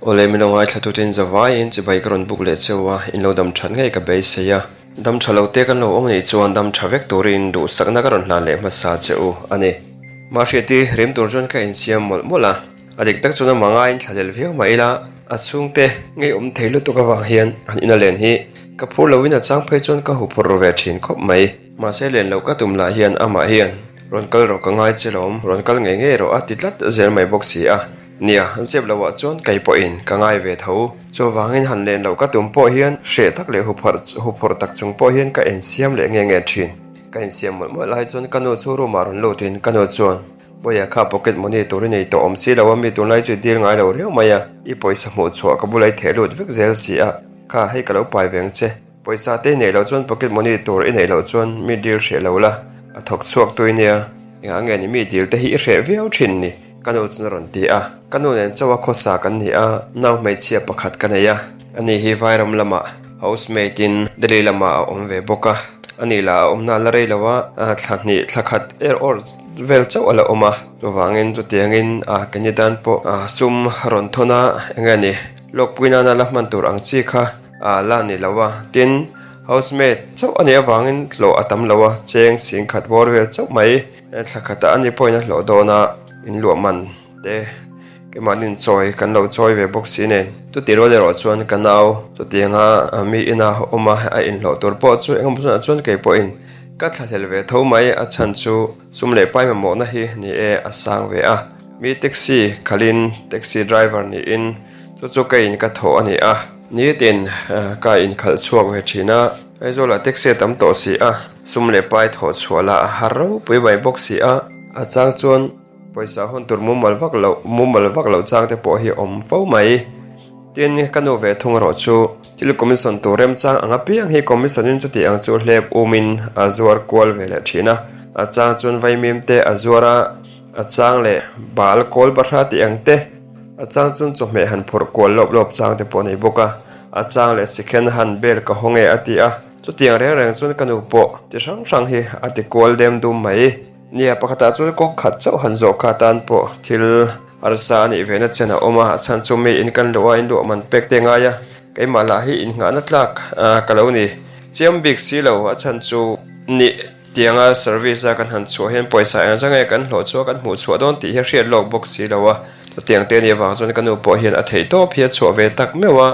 Awle min lo ngaithla tutin zavaiin chibai ka rawn buk leh cheu a, in lo dam that ngei ka beisei a. Dam tha lo te kan lo awm anih chuan dam tha vek turin duhsakna ka rawn hlan leh hmasa che u a ni. Mahriati rim tur chuan ka insiam mawlh mawlh a, a dik tak chuan amah ngaiin thlahlel viau mah ila a chhungte ngeiawm thei lutuk avang hian an ina len hi ka phur loin a chang phei chuan ka huphurh ru ve thin khawp mai. Mahse len loh ka tum lah hian amah hian rawn kal rawh ka ngai che lawm, rawn kal ngei ngei rawh a ti tlat zel mai bawk si a. Nia, zep loh ah chuan kei pawhin ka ngai ve tho. Chuvangin han len loh ka tum pawh hian hreh tak leh huphurh tak chung pawh hian ka insiam leh nge nge thin. Ka insiam mawlh mawlh lai chuan ka nu chu room ah rawn lut in ka nu chuan, Bawiha kha pocket money tur i nei tawh awm si lo a, mi tunlai chu i dil ngai lo riau mai a, i pawisa hmuh chhuah ka bula i theh lut vek zel si a, kha hei ka lo pai ve ang che. Pawisa te i neih loh chuan pocket money tur i neih loh chuan mi dil hreh lo la, a thawk chhuak tui nia. Engah nge ni mi dil te hi i hreh viau thin ni? Ka nu chuan a rawn ti a. Ka nu nen chauha khawsa kan ni a, nau hmeichhia pakhat ka nei a. Ani hi Vairam lamah housemaid in Delhi lamah a awm ve bawk a. Ani lah a awmna a la rei lo a, thla hnih thla khat er awr vel chauh a la awm a. Chuvangin chutiangin keini tan pawh sum rawn thawn a, enge ni lawkpui nana la hman tur ang chi kha A la ni lo a, tin, housemaid chauh a nih avangin hlawh a tam lo a, cheng sing khat bawr vel chauh mai. Thla khatah a ni pawhin a hlawh dawn a, in luah man te keimahni chawi kan lo chawi ve bawk si nen. Chuti rual erawh chuan ka nau chutianga mi ina awm a, a inhlawh tur pawh chu engemaw zawnah chuan kei pawhin ka thlahlel ve tho mai, a chhan chu sum leh pai mamawhna hi ni e a sang ve a. Mi taxi khalhin taxi driver niin chu chu ka in ka thawh a ni a. Nitin ka inkhalh chhuak ve thin a, Aizawlah taxi a tam tawh si a, sum leh pai thawh chhuah lah a har ropui mai bawk si a, a chang chuan pawisa hawn tur mumal vak loh mumal vak loh chang te pawh hi a awm fo mai. Tin, ka nu ve thung erawh chu thil commission tur remchang ang apiang hi commission in chuti ang chu hlep umin a zuar kual ve leh thin a, a chang chuan vaimim te a zuar a, a chang leh bal kawl bahra tih ang te, A chang chuan chawhmeh han phawrh kual lawp lawp chang te pawh a nei bawk a, a chang leh sikhen han bel ka haw nge a ti a, chutiang reng reng chuan ka nu pawh ti hrang hrang hi a ti kual dem dum mai. Nia, pakhatah chuan kawng khat chauh han zawh kha atan pawh thil harsa a nih ve na chen a awm a, a chhan chu mi in kan luh a, in luah man pek te ngai a, keimah lah hi innghahna tlak ka lo ni chiam bik si lo, a chhan chu nih. Tianga service a kan han chhuah hian pawisa eng zang nge kan hlawh chhuah kan hmuh chhuah dawn tih hi a hriat lawk bawk si lo a. Chutiang te nih avang chuan ka nu pawh hian a theih tawp hi a chhuah ve tak meuh a.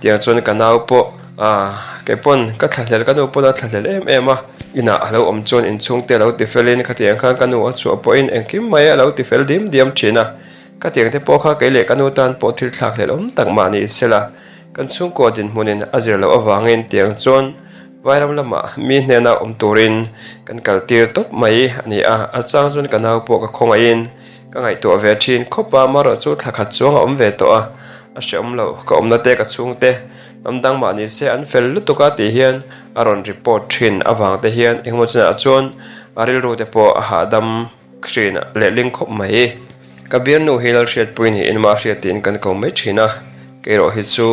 Tiang chuan ka nau pawh ah kei pawn ka thlahlel ka nu pawn a thlahlel em em a. Inah a lo awm chuan inchhung te a lo ti fel in khatiang khan ka nu a chhuah pawhin engkim mai a lo ti fel dim diam thin a. Khatiang te pawh kha kei leh ka nu tan pawh thil thlakhlelh awm tak mah ni sela kan chhungkaw dinhmunin a zir loh avangin tiang chuan Vairam lamah mi hnena awm turin kan kal tir tawp mai a ni a, a chang chuan ka nau pawh ka khawngaihin ka ngaihtuah ve thin khawp a, amaherawh chu thla khat chuang a awm ve tawh a, a hreawm lo, ka awmna te ka chhungte hnam dang mah ni se an fel lutuk a tih hian a rawn report thin avang te hian engemaw chinah chuan a rilru te pawh a hahdam thin lehling khawp mai. Ka bialnu hi Lalhriatpui niin mah hriat tiin kan ko mai thin a, keirawh hi chu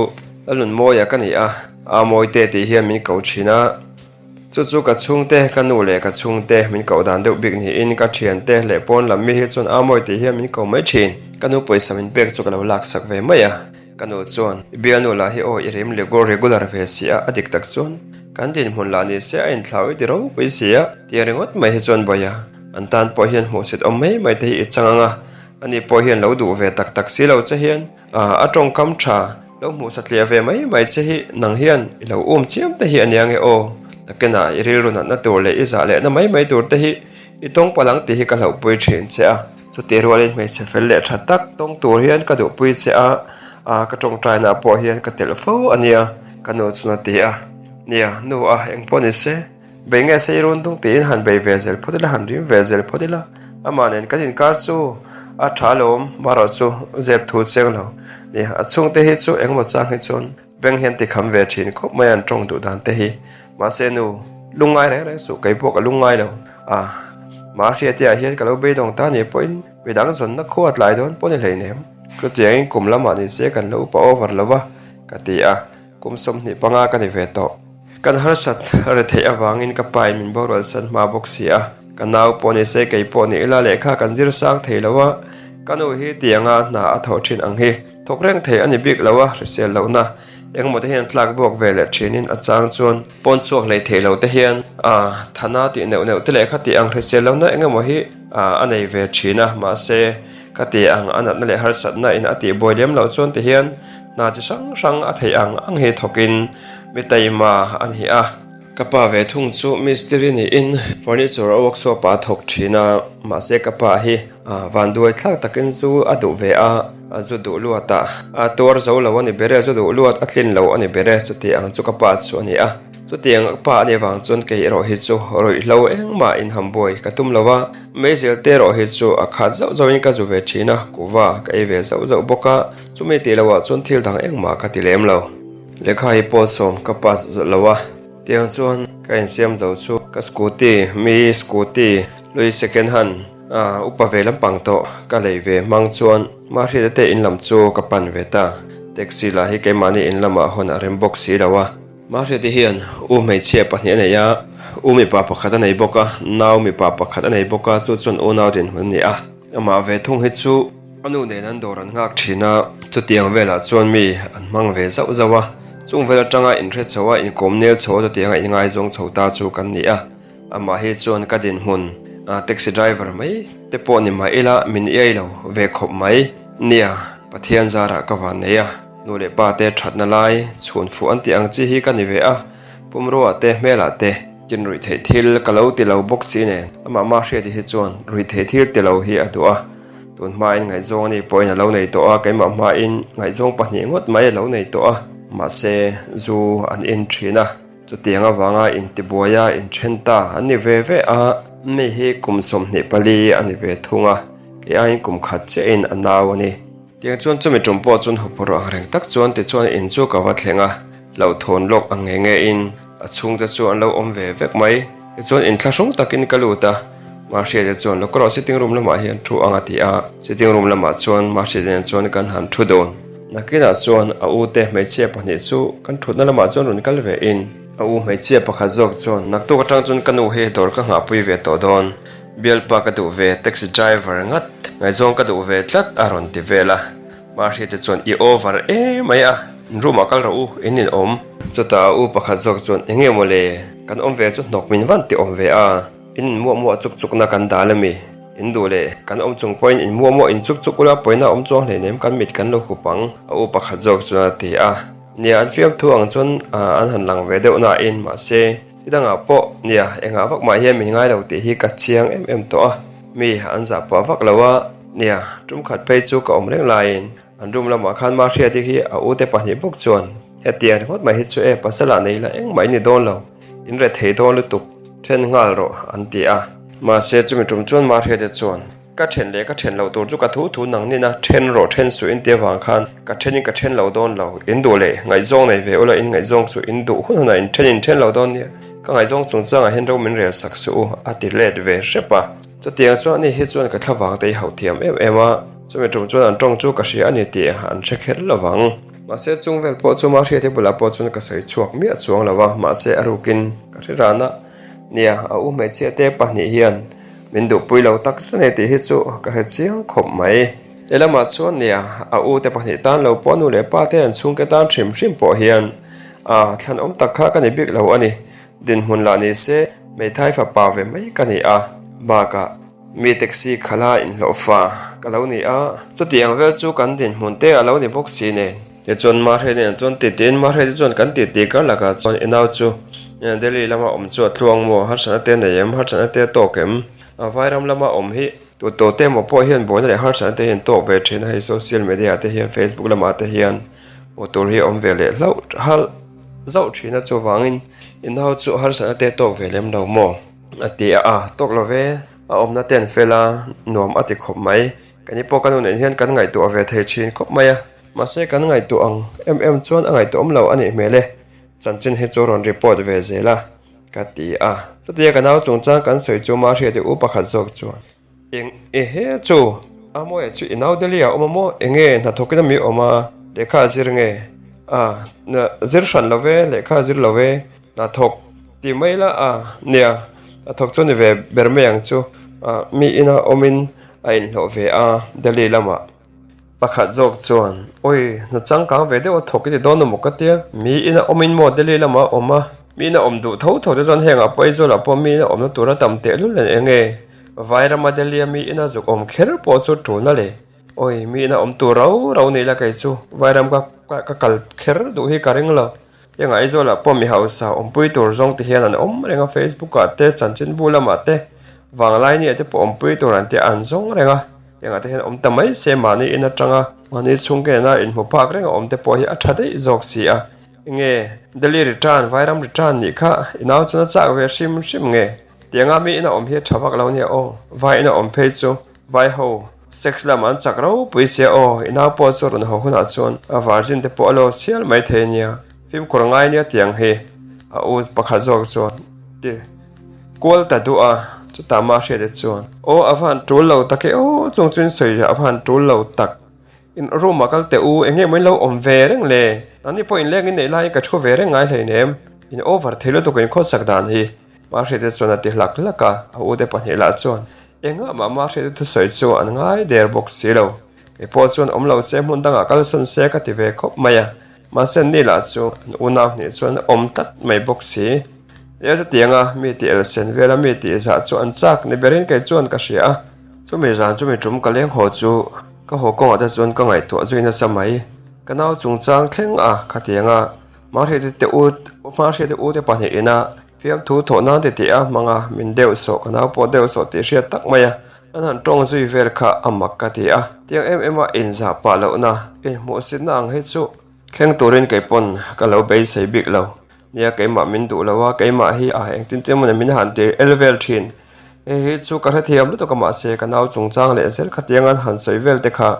Lalnunmawia ka ni a, a mawite tih hian min ko thin a, chu chu ka chhungte, ka nu leh ka chhungte min koh dan deuh bik niin ka thiante leh pawn lam mi hi chuan a mawi tih hian min ko mai thin. Ka nu pawisa min pek chu ka lo laksak ve mai a, ka nu chuan i bialnu lah hi aw i rim regular ve si a, a dik tak chuan kan dinhmun lah ni se a inthlau i ti ropui si a, tih ringawt mai hi chuan Bawiha. An tan pawh hian hmuhsit awm mai mai te hi i chang ang a, ani pawh hian lo duh ve tak tak si lo che hian a tawngkam tha lo hmuh satliah ve mai mai che hi nang hian i lo um chiam te hi a nia nge aw, nakinah i rilru natna tur leh i zah lehna mai mai tur te hi i tawng palh ang tih hi ka hlauhpui thin che a. Chutih rualin hmeichhe fel leh tha tak tawng tur hian ka duhpui che a, ka tawngtainaah pawh hian ka telh fo a nia, ka nu chuan a ti a. Nia, nu a, engpawh ni se. Bei nge sei run tung tiin han bei ve zel phawt ila, han rim ve zel phawt ila, amah nen kan inkar chu a tha alawm, marawh chu zep thu chiang lo ni. A chhungte hi chu engemaw chang hi chuan beng hian tikham ve thin khawp mai an tawng duh dan te hi. Mahse nu, lungngai reng reng suh, kei pawh ka lungngai lo. A, Mahriatia hian ka lo beidawng ta ni pawhin midang zawnna khua tlai dawn pawh ni hleinem. Chutiangin kum lamah ni se kan lo upa over lo va, ka ti a, kum 25 ka ni ve tawh. Kan harsat re theih avangin ka pa in min borual san hma bawk si a, ka nau pawh ni se kei pawh ni ila lehkha kan zir sang thei lo a, ka nu hi tianga hna a thawh thin ang hi. Thawk reng thei a ni bik lo a, hrisel lohna engemaw te hian tlak buak ve leh thinin a chang chuan pawn chhuak hlei theih lo te hian a thana tih neuh neuh te leh khati ang hrisel lohna engemaw hi a nei ve thin a, mahse ka ti ang a natna leh harsatna in a tih buai lem loh chuan ti hian hna chi hrang hrang a theih ang ang hi thawkin mi taima a ni a. Ka pa ve thung chu mistiri niin furniture a workshop ah a thawk thin a, mahse ka pa hi vanduai thlak takin zu a duh ve a, a zu duh luat ah a tuar zo lo a ni ber e, zu duh luat a tlin lo a ni ber e, chuti ang chu ka pa chu a ni a. Chuti ang ka pa a nih avang chuan kei erawh hi chu ruihhlo engmah inhambuai ka tum lo a, meizel te erawh hi chu a khat zauh zauhin ka zu ve thin a, kuhva ka ei ve zauh zauh bawk a, chumi tih loh ah chuan thil dang engmah ka ti lem lo. Lehkha hi pawl sawm ka pass zawh lo a, tiang chuan ka insiam zo chu ka scooty mi scooty hlui second hand a upa ve lampang tawh ka lei ve hmang chuan Mahriata te in lam chu ka pan ve ta, taxi lah hi keimahni in lamah hawn a rem bawk si lo a. Mahriata hian u hmeichhia pahnih a nei a, u mipa pakhat a nei bawk a, nau mipa pakhat a nei bawk a, chu chuan unau dinhmun a ni a, amah ve thung hi chu. A nu nen an dawr an nghak thin a, chutiang velah chuan mi an hmang ve zauh zauh a, chung vel atanga inhre chho a, inkawm nel chho a chutianga inngaizawng chho ta chu kan ni a, amah hi chuan ka dinhmun taxi driver mai te pawh ni mah ila min iai lo ve khawp mai. Nia, Pathian zarah ka van nei a, nu leh pa te thatna lai chhun fuh an tih ang chi hi ka ni ve a, pumruah te hmelah te tin ruih theih thil ka lo ti lo bawk si nen amah Mahriati hi chuan ruih theih thil ti lo hi a duh a. Tun hmain ngaihzawng ani pawhin a lo nei tawh a, keimah hmain ngaihzawng pahnih ngawt mai a lo nei tawh a, mahse zu an in thin a, chutiang avanga intibuai a inthen ta an ni ve ve a, mi hi kum 24 a ni ve thung a, kei aiin kum khat chiahin a nau a ni. Tiang chuan chumi tum pawh chuan huphurh ang reng tak chuan tichuan in chu ka va thleng a, hlauhthawn lawk ang nge nge in a chhungte chu an lo awm ve vek mai. Tichuan inthlahrung takin ka lut a, Mahriate chuan Lawkrawh sitting room lamah hian thu ang a ti a, sitting room lamah chuan Mahriate nen chuan kan han thu dun. Nakinah chuan a u te hmeichhia pahnih chu kan thutna lamah chuan rawn kal ve in, a u hmeichhia pakhat zawk chuan naktuk atang chuan ka nu hi dawr ka nghahpui ve tawh dawn, bialpa ka duh ve, taxi driver ngat, ngaihzawng ka duh ve tlat a rawn ti vel a. Mahriate chuan i over emai a, in room ah kal rawh u, in in awm. Chutah a u pakhat zawk chuan eng nge maw le, kan awm ve chu hnawk min van ti awm ve a, in in muah muah chuk chuk na kan dal ami, in duh leh kan awm chung pawhin in muah muah in chuk chuk ula pawina awm chuang hleinem kan mit kan lo hup ang a u pakhat zawk chuan a ti a. Nia an fiamthu ang chuan an han lang ve deuh nain mahse ti dangah pawh nia engah vak mah hian min ngai lo tih hi ka chiang em em tawh a, mi an zah pah vak lo a. Nia, tum khat phei chu ka awm reng laiin an room lamah khan Mahriati hi a ute pahnih bawk chuan hetiang ringawt mai hi chu e pasal ah nei la engmah in ni dawn lo, in re thei dawn lutuk, then nghal rawh an ti a. Mahse chumi tum chuan Mahriati chuan ka then leh ka then loh tur chu ka thu thu nang nina then rawh then suh in ti avang khan ka then in ka then lo dawn lo, in duh leh ngaihzawng nei ve ula in ngaihzawng suh in duh hun hunah in then in then lo dawn nia, ka ngaihzawng chungchangah hian ro min rel sak suh u a ti let ve hrep a. Chutiang chuan ani hi chuan ka thlavang te i hauh thiam em em a, chumi tum chuan an tawng chu ka hria a ni tih an hre kher lo vang. Mahse chung vel pawh chu Mahriati bulah pawh chuan ka sawi chhuak miah chuang lo a, mahse a rukin ka hre ran a, nia a u hmeichhia te pahnih hian min duhpui lo tak zet a ni tih hi chu ka hre chiang khawp mai. Lehlamah chuan nia a u te pahnih tan lo pawh nu leh pa te an chhungte tan hrim hrim pawh hian a thlanawm tak kha ka ni bik lo a ni. Dinhmun lah ni se, hmeithai fapa ve mai ka ni a, bakah mi taxi khala inhlawhfa ka lo ni a, chutiang vel chu kan dinhmun te a lo ni bawk si nen. Tichuan Mahre nen chuan titiin Mahre te chuan kan titi kar lakah chuan i nau chu Delhi lama awm chu a tluang maw, harsatna te nei em, harsatna te a tawk em? Vairam lama awm hi tu tu te emaw pawh hian buaina leh harsatna te hi an tawk ve thin a, hei social media ah te hian Facebook lamah te hian hmuh tur hi a awm ve leh hlauh halh. Zauh thin a chuvangin i nau chu harsatna te tawk ve lem lo maw? A ti a, a tawk lo ve, a awmna te an fel a, nuam a ti khawp mai. Kani pawh ka nu nen hian kan ngaihtuah ve thei thin khawp mai a, mahse kan ngaihtuah ang em em chuan a ngaihtuah awm lo a nih hmel e, chanchin hi chu rawn report ve zel a, ka ti a. Chutia ka nau chungchang kan sawi chu Mahriati u pakhat zawk chuan. Eng ehe chu? A mawiah chu i nau Delhi ah awm a maw? Enge hnathawkin a mi awm a? Lehkha a zir nge? A, zir hran lo ve, lehkha a zir lo ve, hnathawk ti mai la a, nia, hnathawk chu ni ve ber mai ang chu. A, mi ina awmin a inhlawh ve a Delhi lamah. Pakhat zawk chuan, Awi, hna changkang ve deuh a thawk i ti dawn emaw ka tia, mi ina awmin maw Delhi lamah a awm a, mi ina awm duh tho tho te chuan hengah pawh Aizawlah pawh mi ina awmna tura tam tehlul nen eng nge Vairama Delhi a mi ina zuk awm kher pawh chu tulna le. Awi, mi ina awm tur rau rau ni ila kei chu Vairam ka ka kal kher duh hi ka ring lo. Heng Aizawlah pawh mi hausa awmpui tur zawng te hian an awm reng a, Facebook ah te, chanchinbu lamah te, vanglai nia te pawh awmpui tur an tih an zawng reng a. Hengah te hian awm ta mai se mahni in atanga mahni chhungte nena inhmu phak reng a awm te pawh hi a tha daih zawk si a. Enge Delhi return, Vairam return nih kha i nau chuan a chak ve hrim hrim nge? Tianga mi ina awm hi a tha vak lo nia aw, vai ina awm phei chu vai ho sex lam an chak ropui sia aw, i nau pawh chu rawn haw hunah chuan a virgin te pawh a lo sial mai thei nia, fimkhur ngai nia tiang hi a u pakhat zawk chuan ti kual ta duh a, chutah mah hriat chuan aw a va han tul lo tak e aw chung chu in sawi a va han tul lo tak. In room ah kal teh u, eng nge maw in lo awm ve reng le? Nangni pawh inleng in neih laiin ka thu ve reng ngai hleinem. In over thei lutuk in khawsak dan hi. Mahriate chuan a ti hlak hlak a, a ute pahnih lah chuan engah mah Mahriate thusawi chu an ngai der bawk si lo. Kei pawh chuan awm lo se hmun dangah kal sawn se ka ti ve khawp mai a, mahse ni lah chu an unau hnih chuan awm tlat mai bawk si. Nia chutianga mi tih elsen vela mi tih zah chu an chak ni berin kei chuan ka hria a. Chumi zan chumi tum ka leng haw chu ka haw kawngah te chuan ka ngaihtuah zui nasa mai. Ka nau chungchang thleng a khatianga Hmahriate te u Hmahriate u te pahnih ina fiamthu thawh nan ti tih a hmang a, min deuh sawh ka nau pawh deuh sawh tih hriat tak mai a, an han tawng zui vel kha a mak ka ti a. Tiang em em a inzah pah lohna inhmuhsitna ang hi chu thleng turin kei pawn ka lo beisei bik lo. Nia keimah min duh lo a, keimah hi a engtin tin emaw min han tir el vel thin. Hei hi chu ka hrethiam lutuk a mahse ka nau chungchang leh zel khatiang an han sawi vel te kha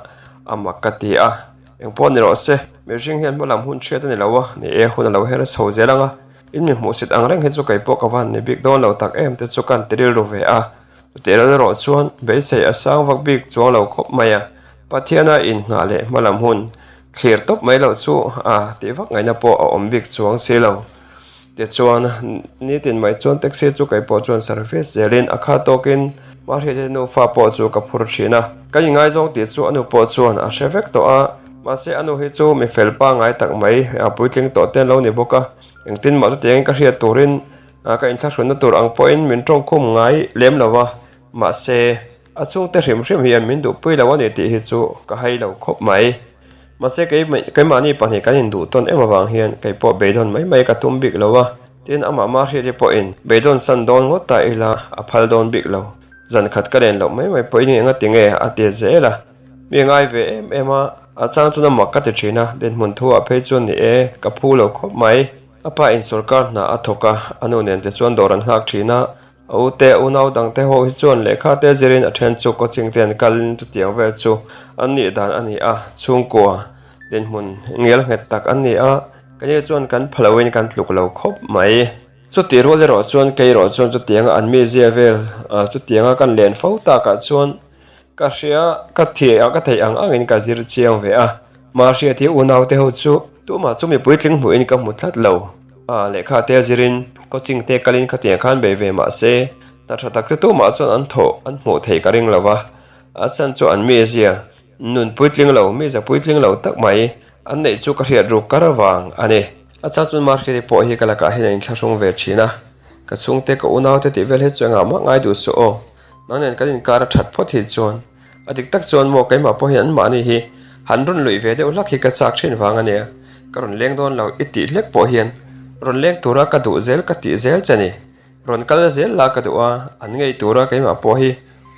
a mak ka ti a. Engpawh ni rawh se, mihring hian hmalam hun hriat a ni lo a, ni e hun a lo her chho zel ang a, in mi hmuhsit ang reng hi chu kei pawh ka van ni bik dawn lo tak em te chu kan ti rilru ve a. Chutih ral erawh chuan beisei a sang vak bik chuang lo khawp mai a, Pathiana innghah leh hmalam hun thlir tawp mai loh chu a tih vak ngaihna pawh a awm bik chuang si lo. Tichuan, nitin mai chuan taxi chu kei pawh chuan service zelin a kha tawkin Mahriate nufa pawh chu ka phur thin a. Ka ingaizawng tih chu a nu pawh chuan a hre vek tawh a, mahse a nu hi chu mi fel pangngai tak mai a puitling tawh te an lo ni bawk a, engtin mah chutiangin ka hriat turin ka inthlahrunna tur ang pawhin min tawngkhum ngai lem lo a, mahse a chhungte hrim hrim hian min duhpui lo a ni tih hi chu ka hai lo khawp mai. Mahse kei keimahni pahnih kan induh tawn em avang hian kei pawh beidawn mai mai ka tum bik lo a, tin amah Mahriati pawhin beidawn san dawn ngawt ta ila a phal dawn bik lo. Zan khat ka len loh mai mai pawhin eng ati nge a ti zel a, mi ngai ve em em a, a chang chuan a mak ka ti thin a, dinhmun thu ah phei chuan ni e, ka phu lo khawp mai. A pa in sawrkar hna a thawk a, a nu nen te chuan dawr an nghak thin a, A u te, unau dang te ho hi chuan lehkha te zirin a then chu coaching te an kalin chutiang vel chu an nih dan a ni a, chhungkua dinhmun ngial nghet tak an ni a, keini chuan kan pha loin kan tluk lo khawp mai. Chutih rual erawh chuan kei erawh chuan chutianga an mizia vel chutianga kan len fo takah chuan Ka hria, ka thih a, ka theih ang angin ka zir chiang ve a. Mahriat hi unau te ho chu tumah chu mipui tling hmuhin ka hmu tlat lo. A lehkha te a zirin coaching te kalin khatiang khan bei ve mah se, hna tha tak chu tumah chuan an thawh an hmuh theih ka ring lo va. A chhan chu an mizia, nun puitling lo, miza puitling lo tak mai an neih chu ka hriat ruk kar avang a ni. A chhan chuan Mahriati pawh hi ka lakah hian a inthlahrung ve thin a, ka chhungte ka unaute tih vel hi chu engah mah ngai duh suh aw. Nang nen kan inkar a that phawt hi chuan a dik tak chuan maw keimah pawh hian anmahni hi han rawn luih ve deuh hlak hi ka chak thin vang a nia, ka rawn leng dawn lo i tih hlek pawh hian rawn leng tura ka duh zel ka tih zel che ni, rawn kal zel la ka duh a, an ngei tura keimah pawh hi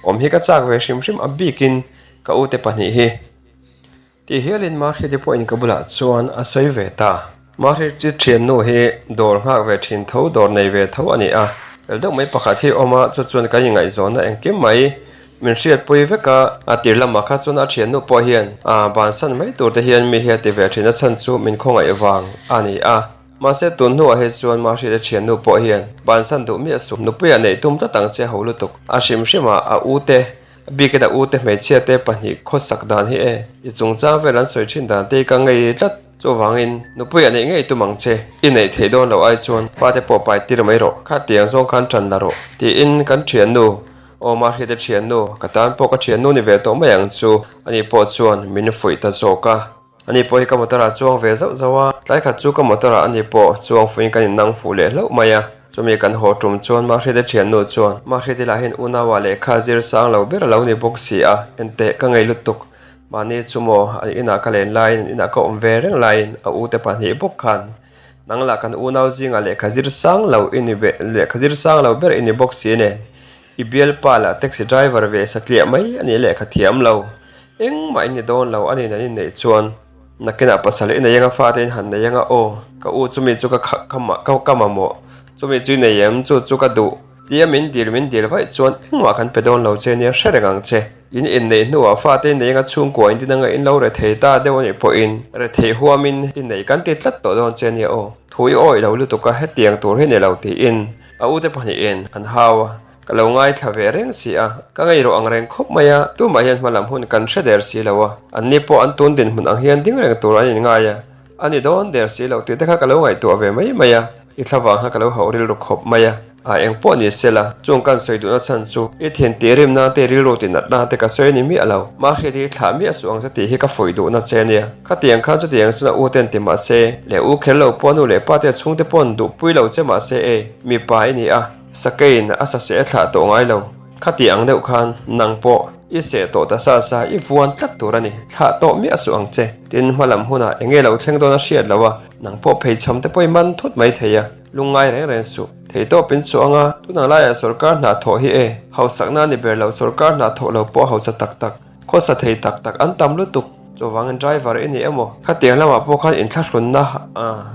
awm hi ka chak ve hrim hrim a bikin ka ute pahnih hi. Ti hialin Mahriati pawhin ka bulah chuan a sawi ve ta. Mahriati thiannu hi dawr nghak ve thin tho, dawr nei ve tho a ni a. Fel deuh mai pakhat hi a awm a, chu chuan kan ingaihzawnna engkim mai min hriatpui vek a. A tir lamah kha chuan a thiannu pawh hian a bansan mai tur te hian mi hi a ti ve thin a chhan chu min khawngaih vang a ni a. Mahse tun hnuah hi chuan Mahriati thiannu pawh hian bansan duh miah suh, nupuiah neih tum tlat ang che ho lutuk. A hrim hrimah a u te A bikin a ute hmeichhia te pahnih khawsak dan hi e, i chungchang vel an sawi thin dan te hi ka ngei tlat. Chuvangin, nupui a neih ngei tum ang che, i neih theih dawn loh ai chuan fate pawh pai tir mai rawh, kha tiang zawng khan tan la rawh, tiin kan thiannu. Aw Mahriate thiannu, ka tan pawh ka thiannu ni ve tawh mai ang chu, ani pawh chuan min fuih ta zawk a. Ani pawh hi ka motor ah chuang ve zauh zauh a, tlai khat chu ka motor ah ani pawh chuang fuiin kan innang fuh leh hlauh mai a. Chumi kan haw tum chuan Mahriate thiannu chuan, Mahriate lahin unau ah lehkha zir sang lo ber a lo ni bawk si a, enteh ka ngei lutuk. Mahni chu maw an inah ka len laiin an inah ka awm ve reng laiin a ute pahnih bawk khan nang lah kan unau zingah lehkha zir sang lo i ni be lehkha zir sang lo ber i ni bawk si nen i bialpa lah taxi driver ve satliah mai a nih lehkha thiam lo engmah i ni dawn lo a ni nan inneih chuan nakinah pasal i nei anga fate in han nei anga aw ka u chumi chu ka ka ka ka mamawh chumi chu i nei em chu chu ka duh Tia min dil min dil vaih chuan engmah kan pe dawn lo che nia hre reng ang che. In inneih hnuah fate nei anga chhungkua in dinanga in lo rethei ta deuh anih pawhin rethei huamin i nei kan ti tlat tawh dawn che nia aw. Thu i awih lo lutuk a hetiang tur hi ni lo tiin a ute pahnihin an hau a, ka lo ngaithla ve reng si a, ka ngeirawh ang reng khawp mai a, tumah hian hmalam hun kan hre der si lo a, anni pawh an tun dinhmun ang hian ding reng tur an inngai a, A ni dawn der si lo tih te kha ka lo ngaihtuah ve mai mai a, i thlavang kha ka lo hauh rilru khawp mai a. A eng pawh ni se la, chung kan sawi duhna chhan chu i thin tih rimna te rilru tih natna te ka sawi a ni miah lo. Mahriat hi thlah miah suh ang che tih hi ka fuih duhna che a nia. Khatiang khan chutiang chuan a u ten ti mah se, leh u kher lo pawh nu leh pa te chhungte pawn duhpui lo che mah se e, mipa i ni a, sakeiin a saseh a thlah tawh ngai lo. Khati ang deuh khan nang pawh i seh tawh ta sa sa i vuan tlat tur a ni, thlah tawh miah suh ang che. Tin, hmalam hunah eng nge lo thleng dawn a hriat lo a, nang pawh pheichham te pawh i man thut mai thei a, lungngai reng reng suh. Thei tawp in chhuah ang a, tunang laiah sawrkar hna thawh hi e, hausakna a ni ber lo, sawrkar hna thawh lo pawh hausa tak tak, khawsa thei tak tak an tam lutuk. Chuvangin driver i ni emaw? Khatiang lamah pawh khan inthlahrunna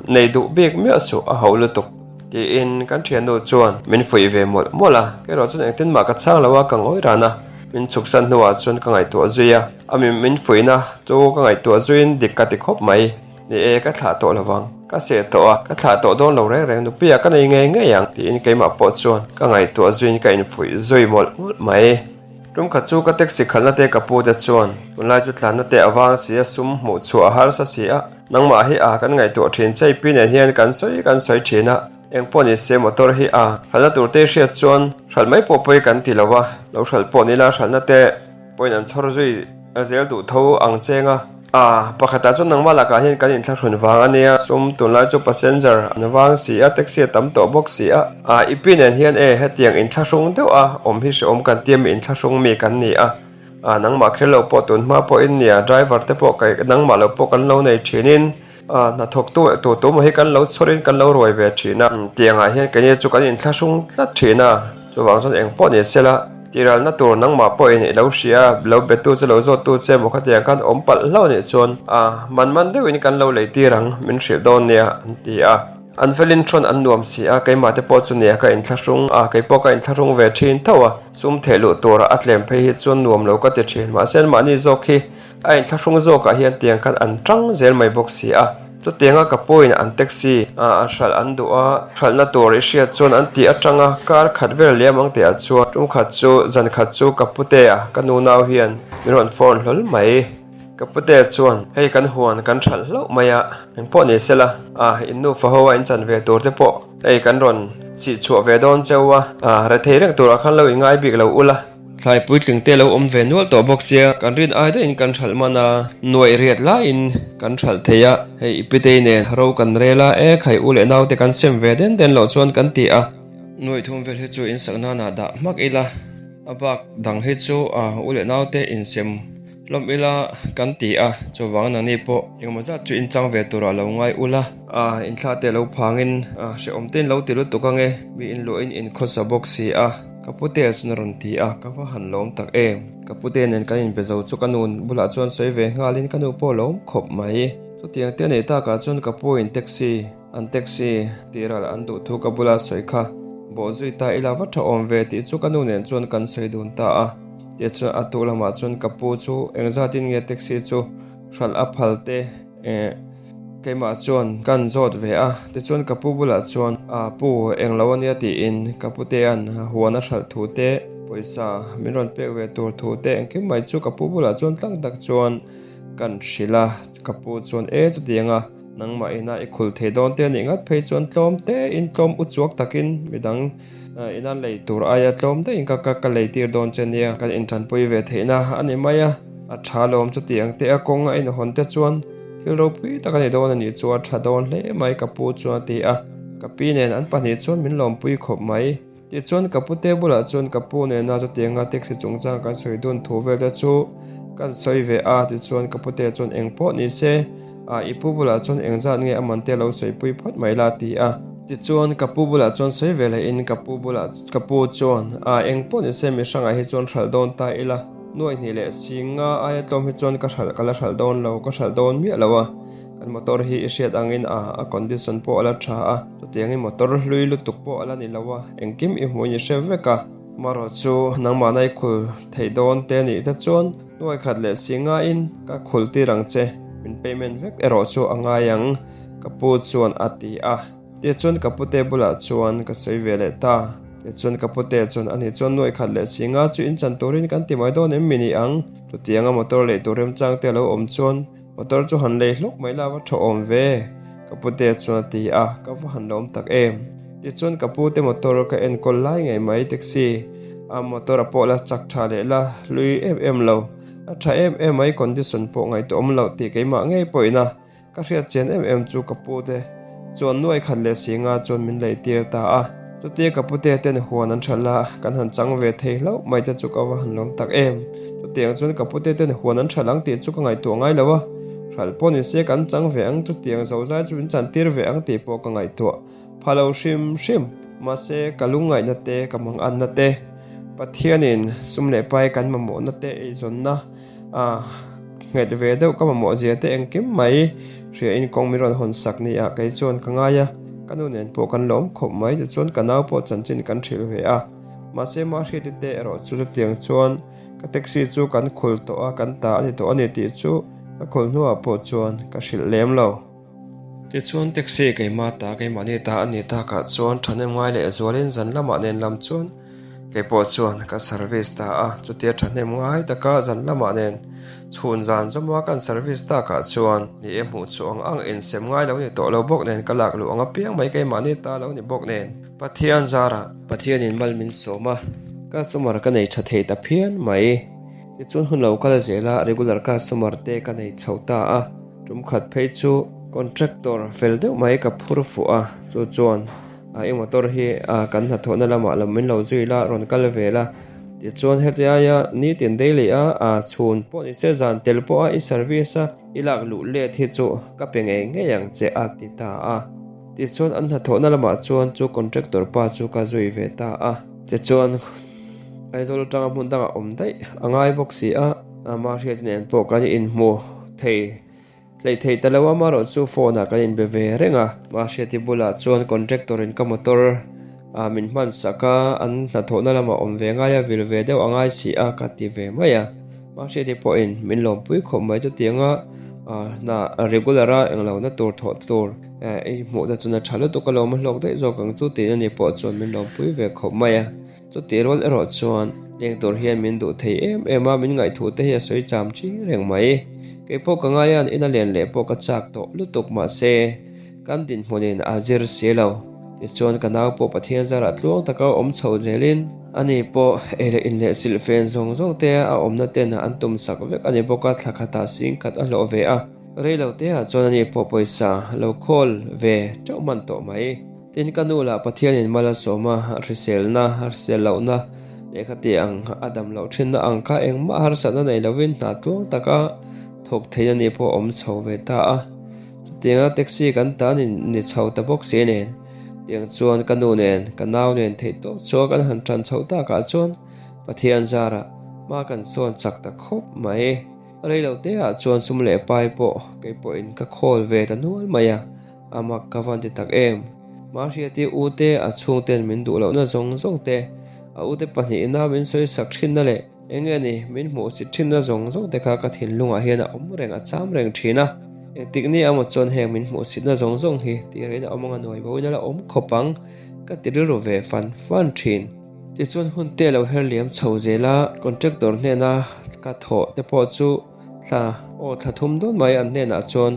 nei duh bik miah suh a ho lutuk tiin kan thiannu chuan min fuih ve mawlh mawlh a, kerawh chuan engtin mah ka chhang lo a, ka ngawi ran a, min chhuksan hnuah chuan ka ngaihtuah zui a, a min min fuihna chu ka ngaihtuah zuiin dik ka ti khawp mai, ni e ka thlah tawh lovang, ka seh tawh a, ka thlah tawh dawn lo reng reng nupuiah ka nei ngei ngei ang tiin keimah pawh chuan ka ngaihtuah zuiin ka infuih zui mawlh mawlh mai. Tumkhat chu ka taxi khalhna te ka pu te chuan tunlai chu tlanna te a vang si a, sum hmuh chhuah a harsa si a, nangmah hi a kan ngaihtuah thin che i pi nen hian kan sawi kan sawi thin a, eng pawh ni se motor hi a hralhna tur te i hriat chuan hralh mai pawh pawi kan ti lo a, lo hralh pawh ni la hralhna te pawhin an chhawr zui zel duh tho ang cheng a. A, pakhatah chuan nangmah lakah hian kan inthlahrun vang a nia, sum tunlai chu passenger an vang si a, taxi a tam tawh bawk si a. A, i pi nen hian e, hetiang inthlahrung deuh a awm hi hrehawm kan tia mi inthlahrung mi kan ni a. A, nangmah kher lo pawh tun hma pawhin nia, driver te pawh kai nangmah lo pawh kan lo nei thinin, a, hnathawktu tu tu maw hi kan lo chhawrin kan lo ruai ve thin a. Tiangah hian keini chu kan inthlahrung tlat thin a, chuvang chuan eng pawh ni sela, Tiralna tur nangmah pawhin i lo hria, lo betu che lo zawttu che emaw khatiang khan awm palh hlauh anih chuan a man man deuhin kan lo lei tir ang, min hrilh dawn nia an ti a. An felin thawn an nuam si a, keimah te pawh chu nia ka inthlahrung a, kei pawh ka inthlahrung ve thin tho a, sum theh luh tura a tlem phei hi chuan nuam lo ka ti thin, mahse mahni zawk hi A inthlahrung zawkah hian tiang khan an tang zel mai bawk si a, chutianga ka pawhin an taxi a hralh an duh a, hralhna tur i hriat chuan an tih atanga kar khat vel liam ang tihah chuan tum khat chu zan khat chu ka putea ka nu nau hian min rawn phone hlawl mai. Ka putea chuan hei kan huan kan hralh hlauh mai a, engpawh ni sela a in nufa ho a in chan ve tur te pawh hei kan rawn chhih chhuah ve dawn cheu a, rethei reng turah khan lo ingai bik lo ula. Thlai puitling te lo awm ve nual tawh bawk sia, kan rin ai daihin kan hralh man a, nuaih riat laiin kan hralh thei a, hei i pitei nen ro kan rel a, e khai u leh naute kan sem ve den den loh chuan kan ti a. Nuaih thum vel hi chu insak nana dah hmak ila, a bak dang hi chu a u leh naute insem Hlawm ila kan ti a, chuvang nangni pawh engemaw zat chu inchang ve turah lo ngai ula. A, inthla te lo phangin hrehawm te in lo ti lutuk ange, mi inluahin in khawsa bawk si a, ka pute chuan a rawn ti a, ka va han lawm tak em. Ka pute nen kan inbe zo chu ka nu bulah chuan sawi ve nghalin ka nu pawh a lawm khawp mai. Chutiang te a neih takah chuan ka pu in taxi, an taxi tihral an duh thu ka bula sawi kha bawh zui ta ila va tha awm ve tih chu ka nu nen chuan kan sawi dun ta a. Tichuan a tuk lamah chuan ka pu chu engzatin nge taxi chu hralh a phal te eh keimah chuan kan zawt ve a. Tichuan ka pu bulah chuan a pu englo ania tiin ka putea'n huan a hralh thu te pawisa min rawn pek ve tur thu te engkim mai chu ka pu bulah chuan tlang tak chuan kan hrilh a. Ka pu chuan e chutianga. Nangmah ina i khul thei dawn te anih ngat phei chuan tlawm te in tlawm u chuak takin midang ina lei tur aia tlawm deuhin ka ka lei tir dawn che nia. Kan intanpui ve theihna a ni mai a, a tha lawm chuti ang te a kawng a inhawn te chuan thil ropui tak a ni dawn a nih chu a tha dawn hle mai ka pu chuan a ti a. Ka pi nen an pahnih chuan min lawmpui khawp mai. Tichuan ka pute bulah chuan ka pu nena chutianga taxi chungchang kan sawi dun thu vel te chu kan sawi ve a, tichuan ka pute chuan eng pawh ni se a i pu bulah chuan engzat nge a man te lo sawipui phawt mai la ti a. Tichuan ka pu bulah chuan sawi ve leh in ka pu bulah ka pu chuan a eng pawh ni se mi hrangah hi chuan hralh dawn ta ila, nuaih hnih leh singa aia tlawm hi chuan ka hralh ka la hralh dawn lo ka hralh dawn miah lo a. Kan motor hi i hriat angin a a condition pawh a la tha a, chutiangin motor hlui lutuk pawh a la ni lo a, engkim i hmuhin i hre vek a. Marawh chu nangmahna i khul theih dawn te nih te chuan nuai khat leh si ngaiin ka khul tir ang che, min payment vek erawh chu a ngai ang ka pu chuan a ti a. Tichuan ka pute bulah chuan ka sawi ve leh ta. Tichuan ka pute chuan ani chuan nuai khat leh si nga chu in chan turin kan ti mai dawn em mi ni ang? Chutianga motor lei tur remchang te a lo awm chuan Motor chu han lei hlawk mai la va tha awm ve, ka pute chuan a ti a, ka va han lawm tak em. Tichuan ka pute motor ka enkawl lai ngei mai taxi a motor a pawh la chak tha leh la hlui em em lo, a tha em em mai condition pawh ngaihtuah awm loh tih keimah ngei pawhin a ka hriat chian em em chu ka pute chuan nuai khat leh si nga chuan min lei tir ta a, chutia ka pute ten huan an hralh a, kan han chang ve thei hlauh mai te chu ka va han lawm tak em. Chutiang chuan ka pute ten huan an hralh ang tih chu ka ngaihtuah ngai lo a, hralh pawh ni se kan chang ve ang chutiang zozai chu min chan tir ve ang tih pawh ka ngaihtuah pha lo hrim hrim. Mahse ka lungngaihna te ka manganna te Pathianin sum leh pai kan mamawhna te eizawnna A nghet ve deuh ka mamawh zia te engkim mai hriain kawng min rawn hawn sak ni ah kei chuan ka ngai a, ka nu nen pawh kan lawm khawp mai tichuan ka nau pawh chanchin kan hrilh ve a, mahse Mahriati te erawh chu chutiang chuan ka taxi chu kan khul tawh a, kan ta a ni tawh a ni tih chu ka khul hnuah pawh chuan ka hrilh lem lo. Tichuan taxi keimah ta keimahni ta a ni takah chuan thahnem ngai leh zualin zan lamah nen lam chuan Kei pawh chuan ka service ta a, chutia thahnem ngai taka zan lamah nen chhun zan zawma kan service takah chuan ni e hmuh chu ang ang insem ngai lo ni tawh lo bawk nen ka lak luh ang apiang mai keimahni ta lo ni bawk nen Pathian zarah Pathianin mal min sawm a, customer ka nei tha thei ta phian mai. Tichuan hun lo kal zela regular customer te ka nei chho ta a, tum khat phei chu contractor fel deuh mai ka phur fuh a, chu chuan A i motor hi a kan hnathawhna lamah lam min lo zui la, rawn kal ve la. Tichuan hetiaia nitin daily a a chhun pawh ni se zan tel pawha i service a i lak luh let hi chu ka pe ngei ngei ang che a ti ta a. Tichuan an hnathawhna lamah chuan chu contractor pa chu ka zui ve ta a. Tichuan Aizawl atanga hmun dangah awm daih a ngai bawk si a, Mahriati nen pawh kan inhmu thei. Hleih theih ta lo a, amaherawh chu phone ah kan inbe ve reng a. Mahriati bulah chuan contractor in ka motor ah min hman sak a, an hnathawhna lamah awm ve ngai a, vil ve deuh a ngai si a ka ti ve mai a. Mahriati pawhin min lawmpui khawp mai chutiang a, hna regular a englo na tur thawh tur i hmuh te chuan a tha lutuk a lawm a hlawk daih zawk ang chu tiin ani pawh chuan min lawmpui ve khawp mai a. Chutih rual erawh chuan leng tur hian min duh thei em em a, min ngaihthuh te hi a sawi cham chi reng mai. Kei pawh ka ngai a, ina len leh pawh ka chak tawh lutuk mahse kan dinhmunin a zir si lo. Tichuan ka nau pawh Pathian zarah tluang taka awm chho zelin ani pawh ei leh in leh silh fen zawng zawng te a awmna ten an tum sak vek a ni bawk a, thla khatah sing khat a hlawh ve a, rei lo te ah chuan ani pawh pawisa lo khawl ve teuh hman tawh mai. Tin, ka nu lah Pathianin mal a sawm a, hriselna, hrisel lohna lehkha tih ang a dam loh thinna ang kha engmah harsatna nei lovin hna tluang taka thawk theih a nih pawh a awm chho ve ta a. Chutianga taxi kan tan in ni chho ta bawk si nen, tiang chuan ka nu nen, ka nau nen theih tawp chua kan han tan chhoh takah chuan Pathian zarah hma kan sawn chak ta khawp mai. Rei lo te ah chuan sum leh pai pawh kei pawhin ka khawl ve ta nual mai a. A mak ka van ti tak em? Mahriati u te a chhungten min duh lohna zawng zawng te, a u te pahnihin a min sawi sak thinna leh eng nge ni min hmuh sit thinna zawng zawng te kha ka thinlungah hian a awm reng a cham reng thin a. Engtik ni amaw chuan heng min hmuh sitna zawng zawng hi tirhin a awm anga nuai bo in a la awm khawp ang ka ti rilru ve fan fan thin. Tichuan hun te lo her liam chho zel a, contractor hnena ka thawh te pawh chu Thla, aw thla thum dawn mai an hnenah chuan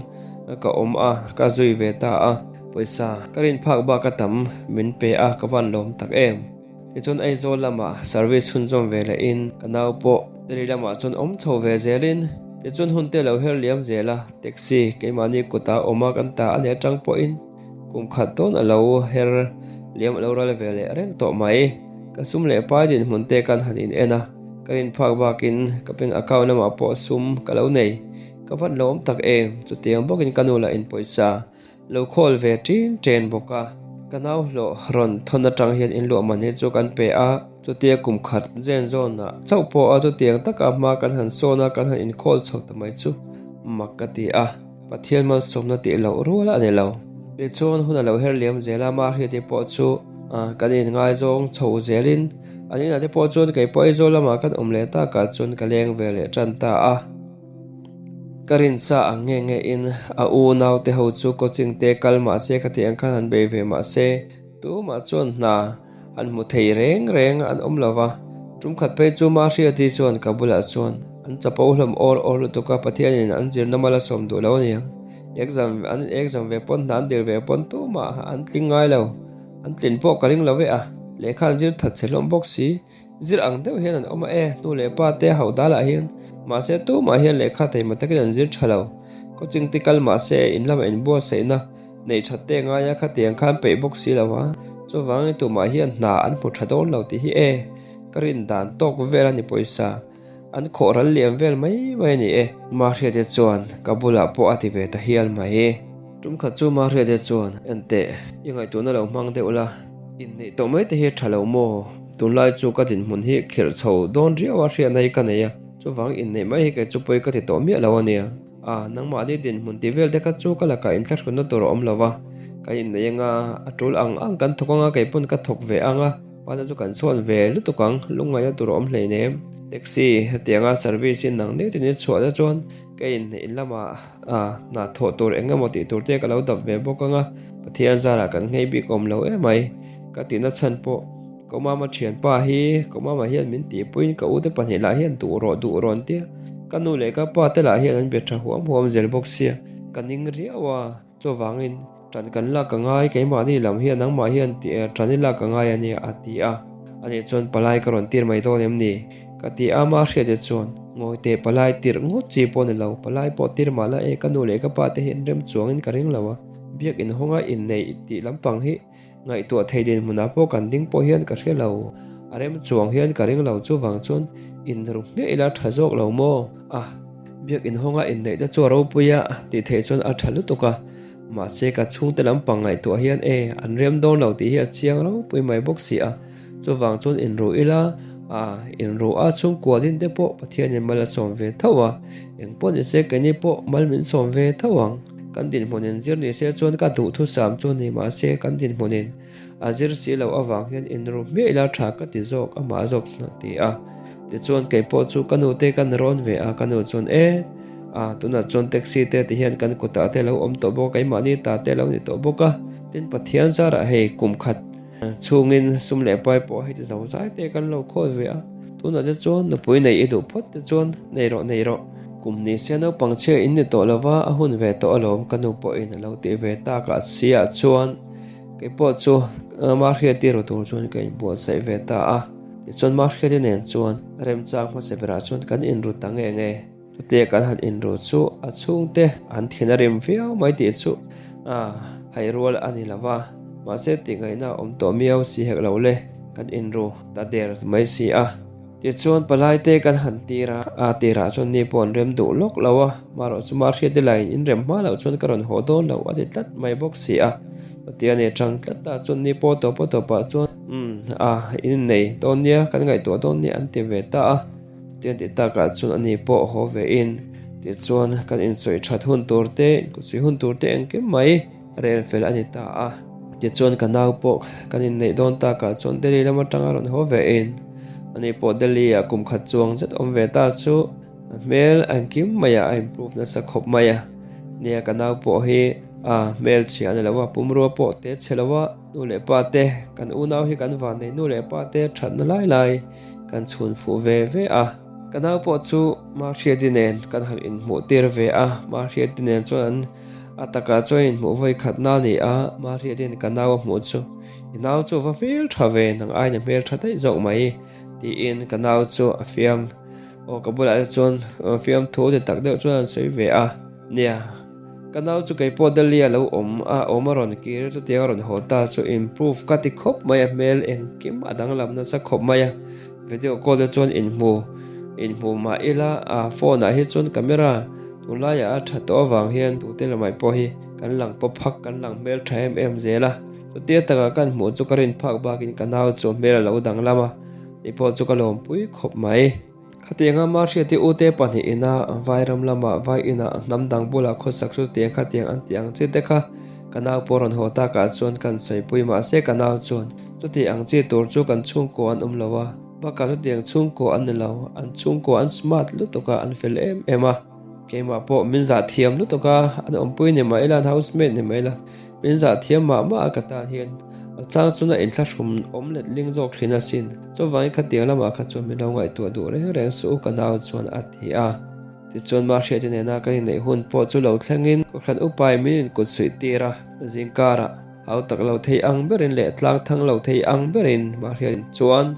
ka awm a, ka zui ve ta a. Pawisa ka rin phak bak a tam min pe a, ka van lawm tak em. Tichuan Aizawl lamah service chhunzawm ve lehin ka nau pawh Delhi lamah chuan awm chho ve zelin tichuan hun te lo her liam zel a, taxi keimahni kutah awm a kan ta a nih atang pawhin kum khat dawn a lo her liam a lo ral ve leh reng tawh mai. Ka sum leh pai dinhmun te kan han in en a, ka rin phak bakin ka bank account lamah pawh sum ka lo nei. Ka vat lo awm tak em? Chutiang bawkin ka nu lah in pawisa lo khawl ve ṭin ṭen bawk a. Ka nau hlawh rawn thawn aṭang hian inluah man hi chu kan pe a, chutia kum khat zen zawnah chauh pawh a chutiang taka hma kan han sawn a, kan han inkhawl chho ta mai chu mak ka ti a, Pathian malsawmna tih loh rual a ni lo. Tichuan hun a lo her liam zel a, Mahriati pawh chu kan inngaizawng chho zelin an inah te pawh chuan kei pawh Aizawl lamah kan awm leh takah chuan ka leng ve leh ṭan ta a. Ka rinsa ang nge nge in a u naute ho chu coaching te kal mah se khati ang khan han bei ve mah se tumah chuan hna han hmu thei reng reng an awm lo va. Tum khat phei chu Mahriati chuan ka bulah chuan an chapo hlawm awr awr lutuk a, Pathianin an zirna mal a sawm duh lo aniang. Exam an exam ve pawn hna an dil ve pawn tumah an tling ngai lo, an tlin pawh ka ring lo ve a, lehkha an zir that chhe hlawm bawk si. Zir ang deuh hian an awm a e, nu leh pa te hauh dalah hian mahse tumah hian lehkha theihma takin an zir tha lo. Coaching te kal mahse in lamah inbuatsaihna neih that te ngai a, khatiang khan peih bawk si lo a, chuvangin tumah hian hna an hmu tha dawn lo tih hi e, ka rin dan tawk vel a ni pawisa. An khawh ral liam vel mai mai a ni e. Mahriate chuan ka bulah pawh a ti ve ta hial mai. Tum khat chu Mahriate chuan, Enteh, i ngaihtuahna lo hmang deuh la, inneih tawh mai te hi a tha lo maw? Tunlai chu ka dinhmun hi khirh chho dawn riau a hriatna hi ka nei a, chuvang inneih mai hi kei chu pawi ka ti tawh miah lo a nia. A, nangmahni dinhmun tih vel te kha chu ka lakah inthlahrunna tur a awm lo va, kan inneih anga a tul ang ang kan thawk anga kei pawn ka thawk ve ang a. Pana chu kan chhuan ve lutuk ang, lungngaihna tur a awm hleinem. Taxi hetianga service in nang nek tin i chhuah te chuan ka inhneih in lamah hna thawh tur eng emaw tih tur te ka lo dap ve bawk ang a, Pathian zarah kan nghei bik awm lo emai ka tihna chhan pawh ka mama thianpa hi ka mama hian min tihpuiin ka ute pahnih lah hian duh rawh duh rawn tia ka nu leh ka pa te lah hian an be tha huam huam zel bawk sia ka ning riau a. Chuvangin, ṭan kan lak ka ngai, keimahni lam hian nangmah hian ṭan i lak ka ngai a nia, a ti a. Ani chuan palai ka rawn tir mai dawn em ni? Ka ti a, mah hriate chuan, Ngawi teh, palai tirh ngawt chi pawh ni lo, palai pawh tir mah la e, ka nu leh ka pa te hi an rem chuangin ka ring lo a, biak inhawnga inneih tih lampang hi Ngaihtuah thei dinhmunah pawh kan ding pawh hian ka hre lo. A rem chuang hian ka ring lo chuvang chuan inru hmiah ila tha zawk lo maw? A, biak inhawnga inneih te chu a ropui a, tih theih chuan a tha lutuk a. Mahse ka chhungte lampang ngaihtuah hian e, an rem dawn lo tih hi a chiang ropui mai bawk si a. Chuvang chuan inru ila, a, inru a chhungkua din te pawh Pathianin mal a sawm ve tho a, engpawh nise keini pawh mal min sawm ve tho ang. Kan dinhmunin zir ni se chuan ka duhthusam chu ni mahse kan dinhmunin a zir si loh avang hian inru hmiah ila tha ka ti zawk amah zawk chuan a ti a. Tichuan kei pawh chu ka nute ka narawn ve a, ka nu chuan e a tunah chuan taxi te ti hian kan kutah te lo awm tawh bawk a, keimahni ta te lo ni tawh bawk a, tin Pathian zarah hei kum khat Chhungin sum leh pai pawh heti zo zai te kan lo khawl ve a, tunah te chuan nupui neih i duh phawt te chuan nei rawh nei rawh. Kum ni se naupang chhia in ni tawh lova a hun ve tawh alawm ka nu pawhin a lo tih ve tak ah si ah chuan kei pawh chu Mahriati ru tur chuan ka inbuatsaih ve ta a, tichuan Mahriati nen chuan remchang hmasa berah chuan kan inru ta nge nge. Chutia kan han inru chu a chhungte an thin a rim viau mai tih chu a hai rual a ni lo va, mahse tih ngaihna a awm tawh miau si hek lo le, kan inru ta der mai si a. Tichuan palai te kan han tir a, a tirah chuan ni pawh an rem duh lawk lo a, marawh chu mahriat laiin inrem hma loh chuan ka rawn haw dawn lo a ti tlat mai bawk si a. Chutia ni tang tlat ta chuan ni pawh tawpa tawpah chuan umm a innei dawn nia kan ngaihtuah dawn nia an ti ve ta a. Tiang tih takah chuan ani pawh haw ve in tichuan kan insawi that hun tur te inkawtsuih hun tur te engkim mai rel fel a ni ta a. Tichuan ka nau pawh kan inneih dawn takah chuan Delhi lam atanga rawn haw ve in ani pawh Delhi ah kum khat chuang zet awm ve ta chu a hmel engkim maiah a improve nasa khawp mai a. Nia ka nau pawh hi a hmel chhia a ni lo a, pumrua pawh te chhe lo a, nu leh pa te kan unau hi kan vannei nu leh pa te thatna lai lai Kan chhun fuh ve ve a. Ka nau pawh chu Mahriati nen kan han inhmuh tir ve a, Mahriati nen chuan an A takah chuan inhmuh vawi khatna a ni a, Mahriati'n ka nau a hmuh chu, I nau chu va hmel tha ve, nang aiin a hmel tha daih zawk mai, tiin ka nau chu a fiam. Aw ka bulah te chuan fiamthu ti tak deuh chuan an sawi ve a, Nia, ka nau chu kei pawh Delhi a lo awm a, awm a rawn kir, chutiang a rawn haw ta chu improve ka ti khawp mai a, hmel engkim a danglam nasa khawp mai a. Video call te chuan inhmu inhmu mah ila a phone ah hi chuan camera tunlaiah a tha tawh avang hian tute lamah pawh hi kan lang pawp phak kan lang hmel tha em em zel a chutia takah kan hmuh chu ka rin phak bakin ka nau chu hmel a lo danglam a ni pawh chu ka lawmpui khawp mai. Khatianga Mahriati ute pahnih ina Vairam lama vai inah hnam dang bulah khawsak chu tiang khatiang an tih ang chi te kha ka nau pawh rawn haw takah chuan kan sawipui mahse ka nau chuan Chuti ang chi tur chu kan chhungkaw an awm lo a, bakah chutiang chhungkaw an ni lo, an chhungkaw an smart lutuk a, an fel em em a. Keimah pawh min zah thiam lutuk a, an awmpui ni mah ila, an housemate ni mah ila, min zah thiam mah mah a ka tan hian a chang chuan a inthlahrun awm let ling zawk thin asin. Chuvangin khatiang lamah kha chuan min lo ngaihtuah duh reng reng suh u ka nau chuan a ti a. Tichuan Mahriati nena kan inneih hun pawh chu lo thlengin Kohhran upain min inkut suih tir a, zingkarah. Hau tak lo thei ang berin leh tlang thang lo thei ang berin Mahriain chuan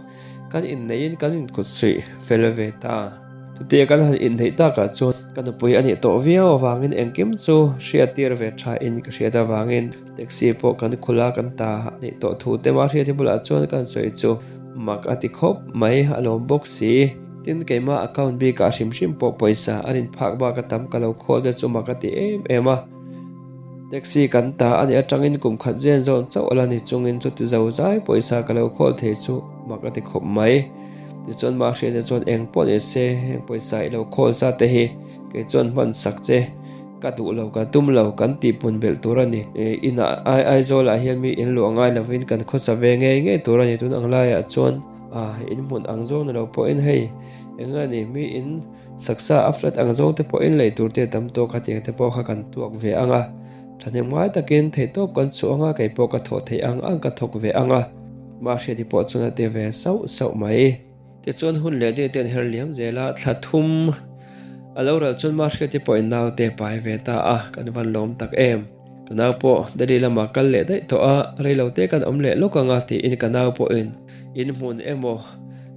kan inneihin kan inkut suih fel ve ta. Chutia kan han inneih takah chuan ka nupui a nih tawh viau avangin engkim chu hriattir ve thain ka hriat avangin taxi pawh kan khul a kan ta a nih tawh thu te Mahriati bulah chuan kan sawi chu mak a ti khawp mai a lawm bawk si. Tin keimah account bikah hrim hrim pawh pawisa a rin phak bak a tam ka lo khawl te chu mak a ti em em a. Taxi kan ta a nih atangin kum khat zen zawn chauh a la ni chungin chuti zo zai pawisa ka lo khawl thei chu mak a ti khawp mai. Tichuan Mahriata chuan eng pawh ni se heng pawisa i lo khawl sa te hi kei chuan hman sak che ka duh lo ka tum lo kan tih pun belh tur a ni. Inah Aizawl ah hian mi in luah ngai lovin kan khawsa ve ngei ngei tur a ni tun ang laiah chuan in hmun ang zawng ni lo pawhin hei eng nge ni mi in Saksa a flat ang zawng te pawhin lei tur te tam tawk a tiang te pawh kha kan tuak ve ang a, thahnem ngai takin theihtawp kan chhuah ang a, kei pawh ka thawh theih ang ang ka thawk ve ang a, Mahriati pawh chuan a ti ve sauh sauh mai. Tichuan hun leh ni te an her liam zel a, thla thum a lo ral chuan Mahriati pawhin naute pai ve ta a, kan van lawm tak em. Ka nau pawh Delhi lamah kal leh daih tawh a, reilote kan awm leh lawk ang a tiin ka nau pawhin inhmun emaw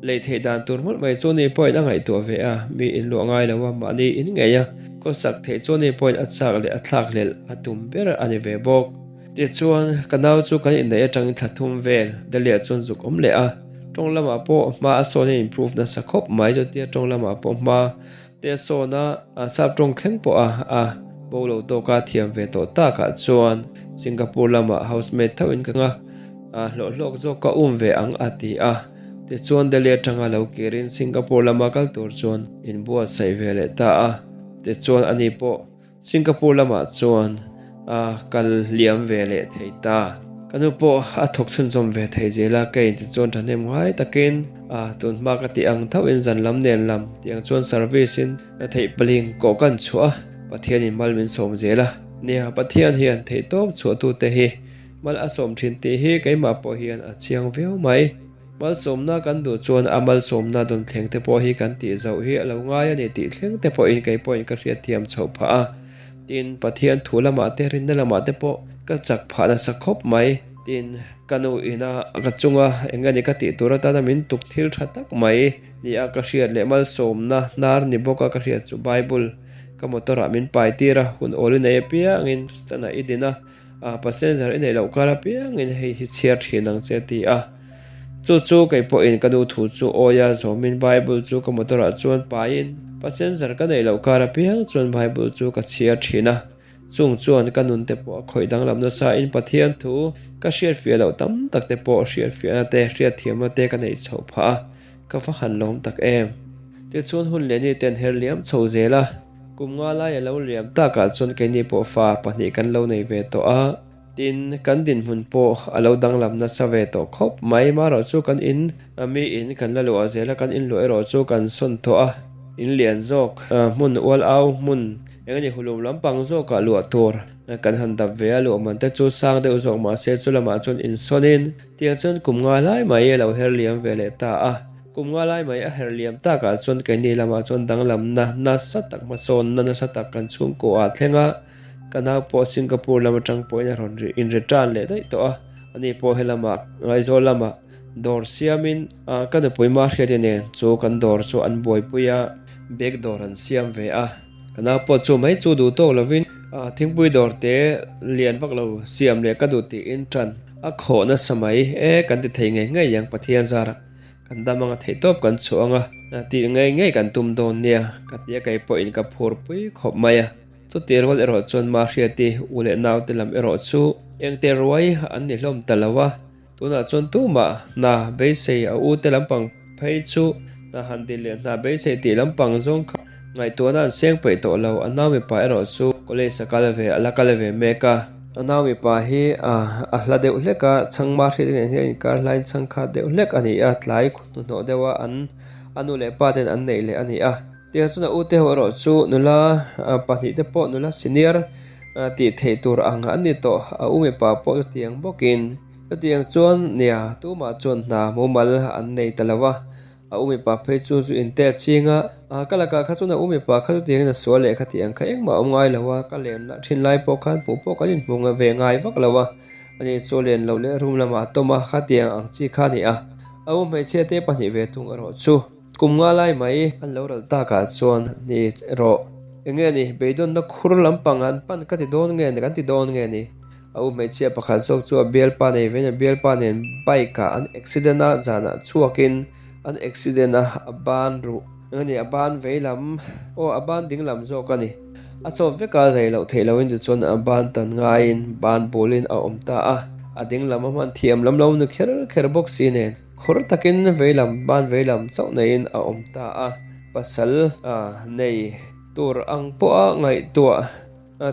lei theih dan tur mawlh mai chu ni pawhin a ngaihtuah ve a, mi inluah ngai lo a, mahni in ngei a, khawsak theih chu ni pawhin a chak leh a thlak hlelh a tum ber a ni ve bawk. Tichuan, ka nau chu kan inneih atangin thla thum vel Delhi ah chuan zuk awm leh a, tawng lamah pawh hma a sawn a improve nasa khawp mai, chutia tawng lamah pawh hma Te a sawn a, a sap tawng thleng pawh a a bo lo tawk a thiam ve tawh takah chuan Singapore lamah housemaid tho in ka nga a hlawh hlawk zawk ka um ve ang a ti a. Tichuan Delhi atanga lo kirin Singapore lama kal tur chuan inbuatsaih ve leh ta a. Tichuan ani pawh Singapore lamah chuan a kal liam ve leh thei ta. Ka nu pawh a thawk chhunzawm ve thei zel a, ka inti chuan thahnem ngai takin a tun hma ka tih ang tho in zan lam nen lam tih ang chuan service in ka theih paling kawh kan chhuah a, Pathian in mal min sawm zel a. Nia, Pathian hian theihtawp chhuahtute hi mal a sawm thin tih hi keimah pawh hian a chiang viau mai. Malsawmna kan duh chuan a malsawmna dawn thleng te pawh hi kan tih zoh hi a lo ngai a ni tih thleng te pawhin kei pawhin ka hriatthiam chhoh phah a. Tin, Pathian thu lamah te rinna lamah te pawh ka chak phah nasa khawp mai. Tin, ka nu ina ka chunga eng nge ni ka tih tur atana min tuk thil tha tak mai ni a ka hriat leh malsawmna hnar ni bawka ka hriat chu Bible ka motor ah min pai tir a, hun awl i nei apiangin stand ah i din a. A passenger i neih loh kar apiangin hei hi chhiar thin ang che a ti a. Chu chu kei pawhin ka nu thu chu awi a, zawmin Bible chu ka motor ah chuan paiin passenger ka neih loh kar apiang chuan Bible chu ka chhiar thin a. Chung chuan ka nun te pawh a khawih danglam nasa in Pathian thu ka hriatfiah loh tam tak te pawh hriatfiahna te hriatthiamna te ka neih chhoh phah a, ka va han lawm tak em. Tichuan hun leh ni ten her liam chho zel a. Kum nga lai a lo liam takah chuan keini pawh fa pahnih kan lo nei ve tawh a, tin, kan dinhmun pawh a lo danglam nasa ve tawh khawp mai. Marawh chu kan in mi in kan la luah zel a, kan in luah erawh chu kan sawn tawh a, in lian zawk hmun ual au hmun eng emaw hulum lampang zawkah luah tur kan han dap ve a, luah man te chu sang deuh zawk mahse chu lamah chuan insawnin tiang chuan kum nga lai mai a lo her liam ve leh ta a. Kum nga lai mai a her liam takah chuan keini lamah chuan danglamna nasa tak hmasawnna nasa tak kan chhungkaw ah thleng a, Ka nau pawh Singapore lam atang pawhin a rawn in return leh daih tawh a, ani pawh helamah Aizawl lamah dawr siamin ka nupui Mahriati nen chu kan dawr chu an buaipui a, bag dawr an siam ve a. Ka nau pawh chu mai chu duh tawk lovin thingpui dawr te lian vak lo siam leh ka duh tiin tan a khawh nasa mai e kan ti thei ngei ngei ang Pathian zarah. Kan dam anga theihtawp kan chhuah anga tih ngei ngei kan tum dawn nia ka tia kei pawhin ka phurpui khawp mai a. Chutih rual erawh chuan Mahriati u leh naute lam erawh chu engte ruai an ni hlawm ta lo a, tunah chuan tumah hna beisei a ute lampang phei chu hna han dil leh hna beisei tih lampang zawng kha ngaihtuahna an seng peih tawh lo. A nau mipa erawh chu college a kal ve a la kal ve mek a. A nau mipa hi a hla deuh hlek a, chhang Mahriati nen hian inkar hlain chhang khat deuh hlek a ni a, tlai hnuhnawh deuha an a nu leh pa ten an neih leh a ni a. Tiang chuan a ute ho erawh chu nula pahnih te pawh nula senior tih theih tur ang an ni tawh. A u mipa pawh chutiang bawkin chutiang chuan nia tumah chuan hna mumal an nei ta lo a. A u mipa phei chu zu inte a ching a, ka lakah kha chuan a u mipa kha chutiangin a sual leh kha tih ang kha engmah a awm ngai lo a, ka len lah thin lai pawh khan hmuh pawh kan inhmu ve ngai vak lo a. Ani chu len loh leh room lamah a tawm a, khatiang ang chi kha a ni a. A u hmeichhia te pahnih ve thung erawh chu. Kum nga lai mai an lo ral takah chuan ni erawh eng nge ni beidawnna khur lampang an pan ka ti dawn nge ni kan ti dawn nge ni? A u hmeichhia pakhat zawk chu a bialpa nei vein a bialpa nen bike ah an accident a zanah chhuakin an accident a a ban ruh eng nge ni a ban vei lam aw a ban ding lam zawk a ni. A chawp vek a zai loh theih lohin tichuan a ban tan ngaiin ban bulin a awm ta a, a ding lam a hman thiam lam lo nu kher kher bawk si nen. Khawr takin veilam ban veilam chauh neiin a awm ta a, pasal nei tur ang pawha ngaihtuah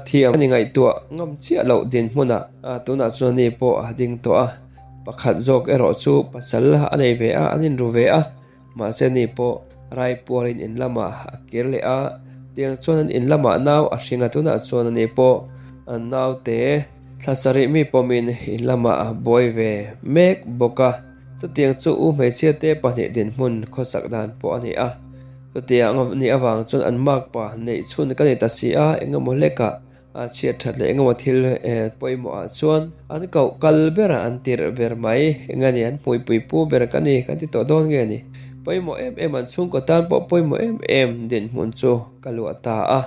thiam a ni ngaihtuah ngam chiah loh dinhmunah tunah chuan ani pawh a ding tawh a, pakhat zawk erawh chu pasal a nei ve a, an inru ve a, mahse ani pawh raipuarin in lamah a kir leh a, tiang chuan an in lamah nau a hring a, tunah chuan ani pawh an naute. Thla sarih mi pawmin in lamah a buai ve mek bawk a, chutiang chu u hmeichhia te pahnih dinhmun khawsak dan pawh a ni a. Chutiang nih avang chuan an makpa neih chhun ka ni ta si a, engemaw hlekah a chhiat that leh engemaw thil pawimawhah chuan an koh kal ber a, an tirh ber mai. Enge ni an hmuipui pu ber ka ni kan ti tawh dawn nge ni? Pawimawh em em an chhungkaw tan pawh pawimawh em em dinhmun chu ka luah ta a.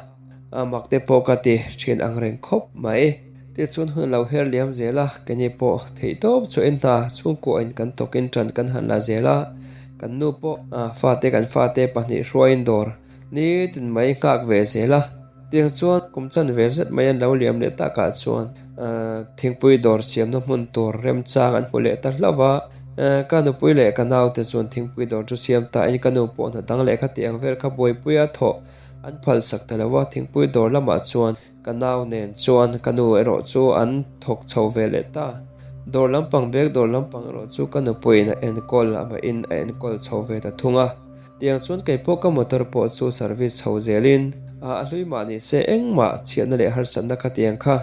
A mak te pawh ka ti thin ang reng khawp mai. Tichuan hun a lo her liam zel a, keini pawh theihtawp chu en hna chhungkuahin kan tawkin tan kan han la zel a, kan nu pawh fate kan fate pahnih hruaiin dawr nitin mai nghak ve zel a. Tiang chuan kum chan ve zet mai an lo liam leh takah chuan thingpui dawr siamna hmun tur remchang an hmu leh ta hlauh va, ka nupui leh ka naute chuan thingpui dawr chu siam tain ka nu pawh hna dang leh khati ang vel kha buaipui a thawh An phalsak ta lo a, thingpui dawr lamah chuan ka nau nen chuan ka nu erawh chu an thawk chho ve leh ta. Dawr lampang bag dawr lampang erawh chu ka nupuiin a enkawl amahin a enkawl chho ve ta thung a. Tiang chuan kei pawh ka motor pawh chu service chho zelin a hlui mah ni se engmah chhiatna leh harsatna khatiang kha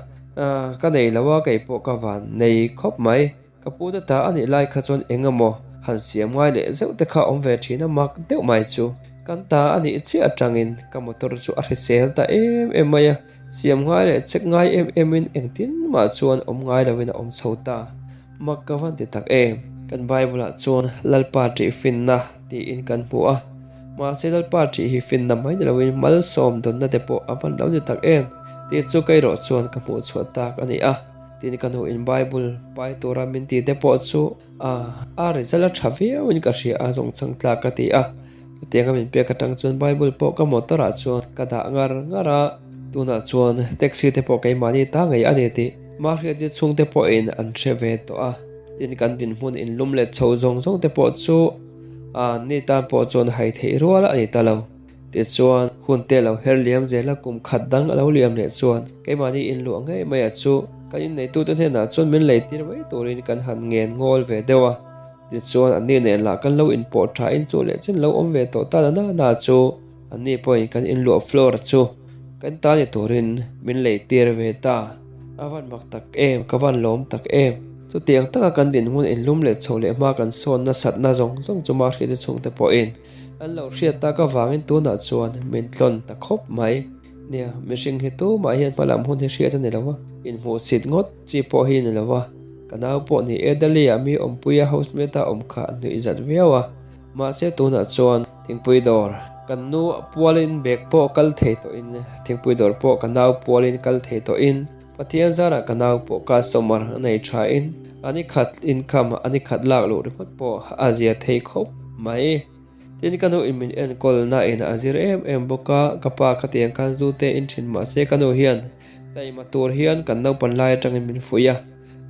ka nei lo a, kei pawh ka van nei khawp mai. Ka pu te ta a nih lai kha chuan eng emaw han siam ngai leh zeuh te kha awm ve thin a mak deuh mai chu. Kan ta a nih chiah atangin ka motor chu a hrisel ta em em mai a, siam ngai leh check ngai em em in engtin mah chuan awm ngai lovin a awm chho ta. Mak ka van ti tak em? Kan Bible ah chuan Lalpa ṭih finna tiin kan hmu a, mahse Lalpa ṭih hi finna mai ni lovin malsawm dawnna te pawh a van lo ni tak em tih chu ka erawh chuan ka hmuh chhuah tak a ni a. Tin ka nu in Bible pai tura min ti te pawh chu a result a tha viau in ka hria a zawng chang tlak ka ti a. Chutianga min pek atang chuan Bible pawh ka motor ah chuan ka dah ngar ngar a. Tunah chuan taxi te pawh keimahni ta ngei a ni tih Mahriati chhungte pawhin an hre ve tawh a. Tin kan dinhmun inlum let chho zawng zawng te pawh chu ni tan pawh chuan hai theih rual a ni ta lo. Tichuan, hun te lo her liam zel a, kum khat dang a lo liam leh chuan keimahni inluah ngei mai a chu kan inneitute hnenah chuan min leitir mai turin kan han ngen ngawl ve deuh a. Tichuan, anni nen lah kan lo inpawh thain chu leh chen lo awm ve tawh ta na na chu anni pawhin kan inluah floor chu kan ta ni turin min leitir ve ta. A van mak tak em, ka van lawm tak em. Chutiang taka kan dinhmun inlum leh chho leh hma kan sawn nasatna zawng zawng chu Mahriati chhungte pawhin An lo hriat tak avangin tunah chuan min tlawn ta khawp mai. Nia, mihring hi tumah hian hmalam hun hi hriat a ni lo a, inhmuhsit ngawt chi pawh hi ni lo a. Ka nau pawh ni e Delhi ah mi awmpuia housemate a awm kha a nuih zat viau a. Mahse tunah chuan thingpui dawr kan nu pualin bag pawh kal thei tawhin thingpui dawr pawh ka nau pualin kal thei tawhin Pathian zarah ka nau pawh customer a nei thain a ni khat income a ni khat lak luh ringawt pawh a zia thei khawp mai. Tin ka nu in min enkawl na in a zir em em bawk a, ka pa khatiang khan zu te in thin mahse ka nu hian taima tur hian kan naupan lai atangin min fuih a,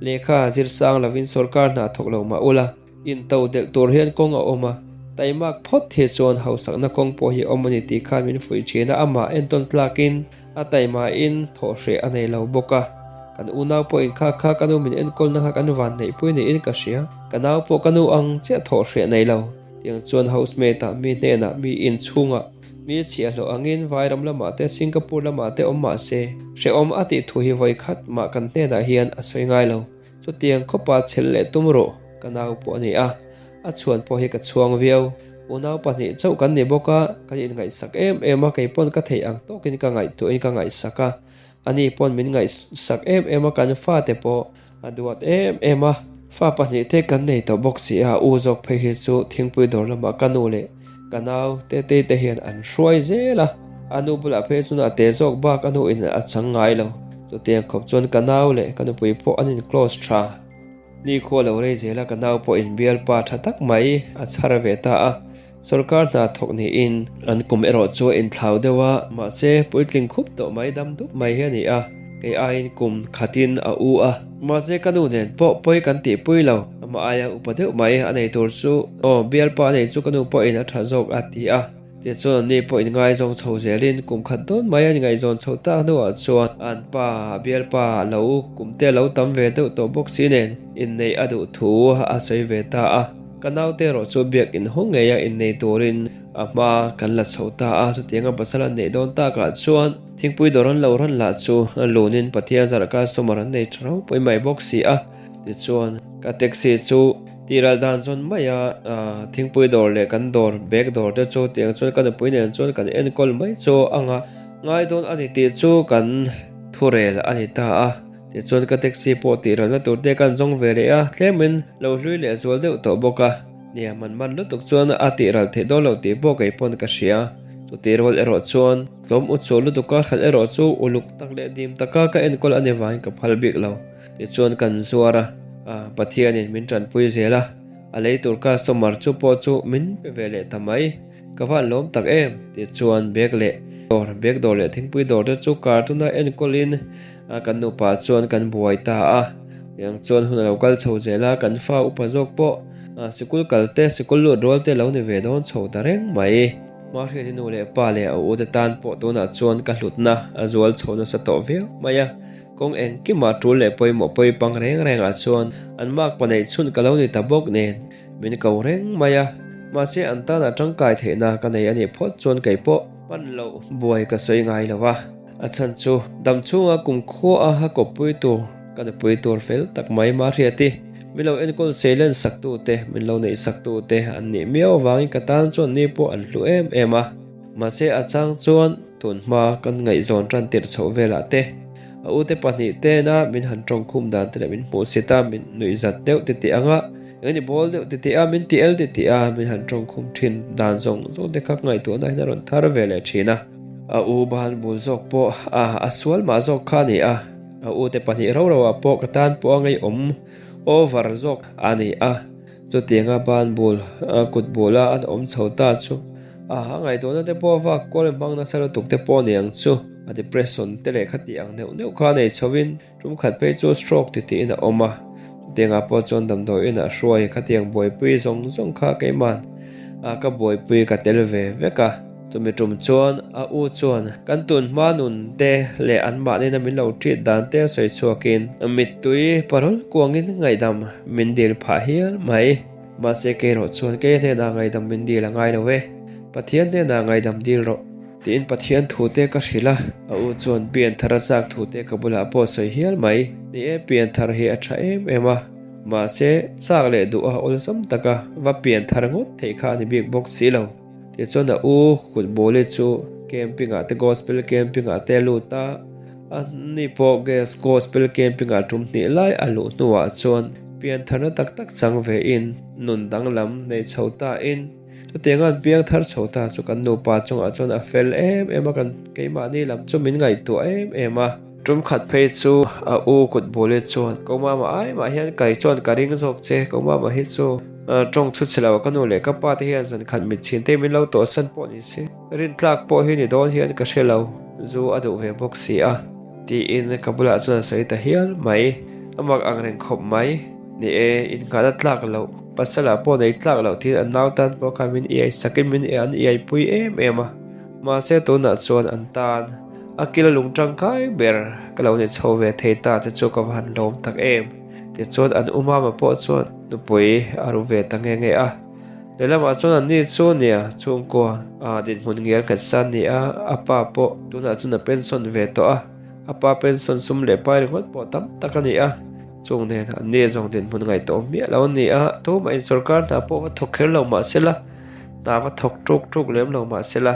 lehkha zir sang lovin sorkar hna thawk lo mah ula in to delh tur hian kawng a awm a, taimak phawt hi chuan hausakna kawng pawh hi awm a ni tih khan min fuih thin a, amah entawn tlakin a taima in thawh hreh a nei lo bawk a, kan unau pawh in kha kha ka nu min enkawlna kha kan van neihpui niin ka hria, ka nau pawh ka nu ang chiah thawh hreh nei lo. Tiang chuan housemate ah mi hnenah mi inchhungah mi chhiahhlawh angin Vairam lamah te Singapore lamah te awm mah se hrehawm a tih thu hi vawi khat mah kan hnenah hian a sawi ngai lo. Chutiang khawpa chhel leh tum rawh ka nau pawh a ni a, a chhuan pawh hi ka chhuang viau. Unau pahnih chauh kan ni bawk a, kan inngaihsak em em a, kei pawn ka theih ang tawkin ka ngaihtuahin ka ngaihsak a, ani pawn min ngaihsak em em a, kan fate pawh A duat em em a, fa pahnihte kan nei tawh bawk si a, u zawk phei hi chu thingpui dawr lamah ka nu leh ka nau Tetei te hian an hruai zel a, a nu bulah phei chuan a te zawk bak a nu in a chang ngai lo. Chutiang khawp chuan ka nau leh ka nupui pawh an in close tha. Nikhua lo rei zel a, ka nau pawh in bialpa tha tak mai a chhar ve ta a. Sorkar hna thawk niin an kum erawh chu a inthlau deuh a, mahse puitling khup tawh mai dam dup mai hi a ni a, kei aiin kum khatin a u a. Mahse ka nu nen pawh pawi kan tihpui lo, amah aia upa deuh mai a nei tur chu aw bialpa a nei chu ka nu pawhin a tha zawk a ti a, tichuan anni pawh inngaizawng chho zelin kum khat dawn mai a inngaihzawn chho tak hnuah chuan an pa bialpa lo kum te lo tam ve deuh tawh bawk si nen inneih a duh thu a sawi ve ta a. Ka naute erawh chu biak inhawng ngeia innei turin a hma kan la chho ta a, chutianga pasal an neih dawn takah chuan thingpui dawr an lo rawn lah chu lunin Pathian zarh customer an nei tha ropui mai bawk si a. Tichuan, ka taxi chu tihral dan zawn maia thingpui dawr leh kan dawr bag dawr te chu tiang chuan ka nupui nen chuan kan enkawl mai chu a ngah ngai dawn a ni tih chu kan thurel a ni ta a. Tichuan ka taxi pawh tih ralna tur te kan zawng ve leh a, tlemin lo hlui leh zual deuh tawh bawk a. Nia, man man lutuk chuan a tih ral theih dawn lo tih pawh kei pawn ka hria. Chutih rual erawh chuan tlawm u chhuah lutuk a hralh erawh chu uluk tak leh dim taka ka enkawl a ni vangin ka phal bik lo. Tichuan kan zuar a, Pathianin min tanpui zel a, a lei tur customer chu pawh chu min pe ve leh ta mai. Ka van lawm tak em? Tichuan bag leh dawr, bag dawr leh thingpui dawr te chu cartoon a enkawlin A kan nupa chuan kan buai ta a, tiang chuan hun a lo kal chho zel a, kan fa upa zawk pawh sikul kal te, sikul lut rual te lo ni ve dawn chho ta reng mai. Mahriati nu leh pa leh a u te tan pawh tunah chuan ka hlutna a zual chho nasa tawh viau mai a, kawng engkimah tul leh pawimawh pawipang reng rengah chuan an makpa neih chhun ka lo ni ta bawk nen min ko reng mai a, mahse an tanah tangkai theihna ka nei a nih phawt chuan kei pawh hman loh buai ka sawi ngai lo va. A chhan chu dam chhunga kum khua a ha kawppui tur ka nupui tur fel tak mai mah hriat i, min lo enkawl sei len sak tu te, min lo neih sak tu te an nih miau avangin ka tan chuan ni pawh an hlu em em a. Mahse a chang chuan tun hma kan ngaihzawn tan tirh chhoh velah te, a ute pahnih tena min han tawngkhum dan te leh min hmuh sit a, min nuih zat deuh ti tih anga eng ni bawl deuh ti tih a, min ti el ti tih a, min han tawngkhum thin dan zawng zawng te kha ka ngaihtuahna hian a rawn thar ve leh thin a. A u ban bul zawk pawh a a sual mah zawk kha a ni a, a u te pahnih ro ro ah pawh ka tan pawh a ngeiawm over zawk a ni a, chutianga ban bul kut bula an awm chho ta chu a a ngaihtuahna te pawh vak kual hmang nasa lutuk te pawh a ni ang chu, a depression te leh kha tih ang neuh neuh kha nei chho in tum khat phei chu stroke ti tiin a awm a, chutiangah pawh chuan damdawiin a hruai khatiang buaipui zawng zawng kha keimah a ka buaipui ka tel ve vek a, chumi tum chuan a u chuan kan tun hma nun te leh an mahnina min lo treat dan te a sawi chhuakin mittui parawl kuangin ngaihdam min dil phah hial mai. Mahse kei erawh chuan kei hnenah ngaihdam min dil a ngai lo e, Pathian hnenah ngaihdam dil rawh. Tiin Pathian thute ka hrilh a, a u chuan pianthar a chak thute ka bulah pawh sawi hial mai. Ni e, pianthar hi a tha em em a, mahse chak leh duh a awlsam taka va pianthar ngawt theih kha a ni bik bawk si lo. Tichuan a u kutbawli chu Camping ah te Gospel Camping ah te a lut a, a ni pawh Gas Gospel Camping ah tum hnih lai a luh hnuah chuan piantharna tak tak chang ve in nun danglam nei chho ta in chutianga an piangthar chho ta chu kan nupa chungah chuan a fel em em a kan keimahni lam chu min ngaihtuah em em a. Tum khat phei chu a u kut bul hi chuan ko mama ai mah hian kai chuan ka ring zawk che ko mama hi chu tawng chhu chhe lo ka nu leh ka pa te hian zan khat mit chhin te min lo tawhsan pawh ni se rin tlak pawh hi ni dawn hian ka hre lo zu a duh ve bawk si a tiin ka bulah chuan a sawi ta hial mai a mak ang reng khawp mai ni e innghahna tlak loh pasal ah pawh nei tlak loh tiin an nau tan pawh khan min iai sakin min an iai pui em em a mahse tunah chuan an tan A kila lung tangkai ber ka lo ni chho ve thei ta te chu ka va han lawm tak em. Tichuan an u mama pawh chuan nupui a ru ve ta nge nge a. Lehlamah chuan an ni chu nia chhungkua a dinhmun ngial nghet san ni a, a pa pawh tunah chuan a pension ve tawh a. A pa pension sum leh pai ringawt pawh tam tak a ni a. Chung nen an ni zawng dinhmun ngaihtuah awm miah lo a ni a, tumah in sorkar hna pawh va thawk kher lo mah sela, hna va thawk tuk tuk lem lo mah sela.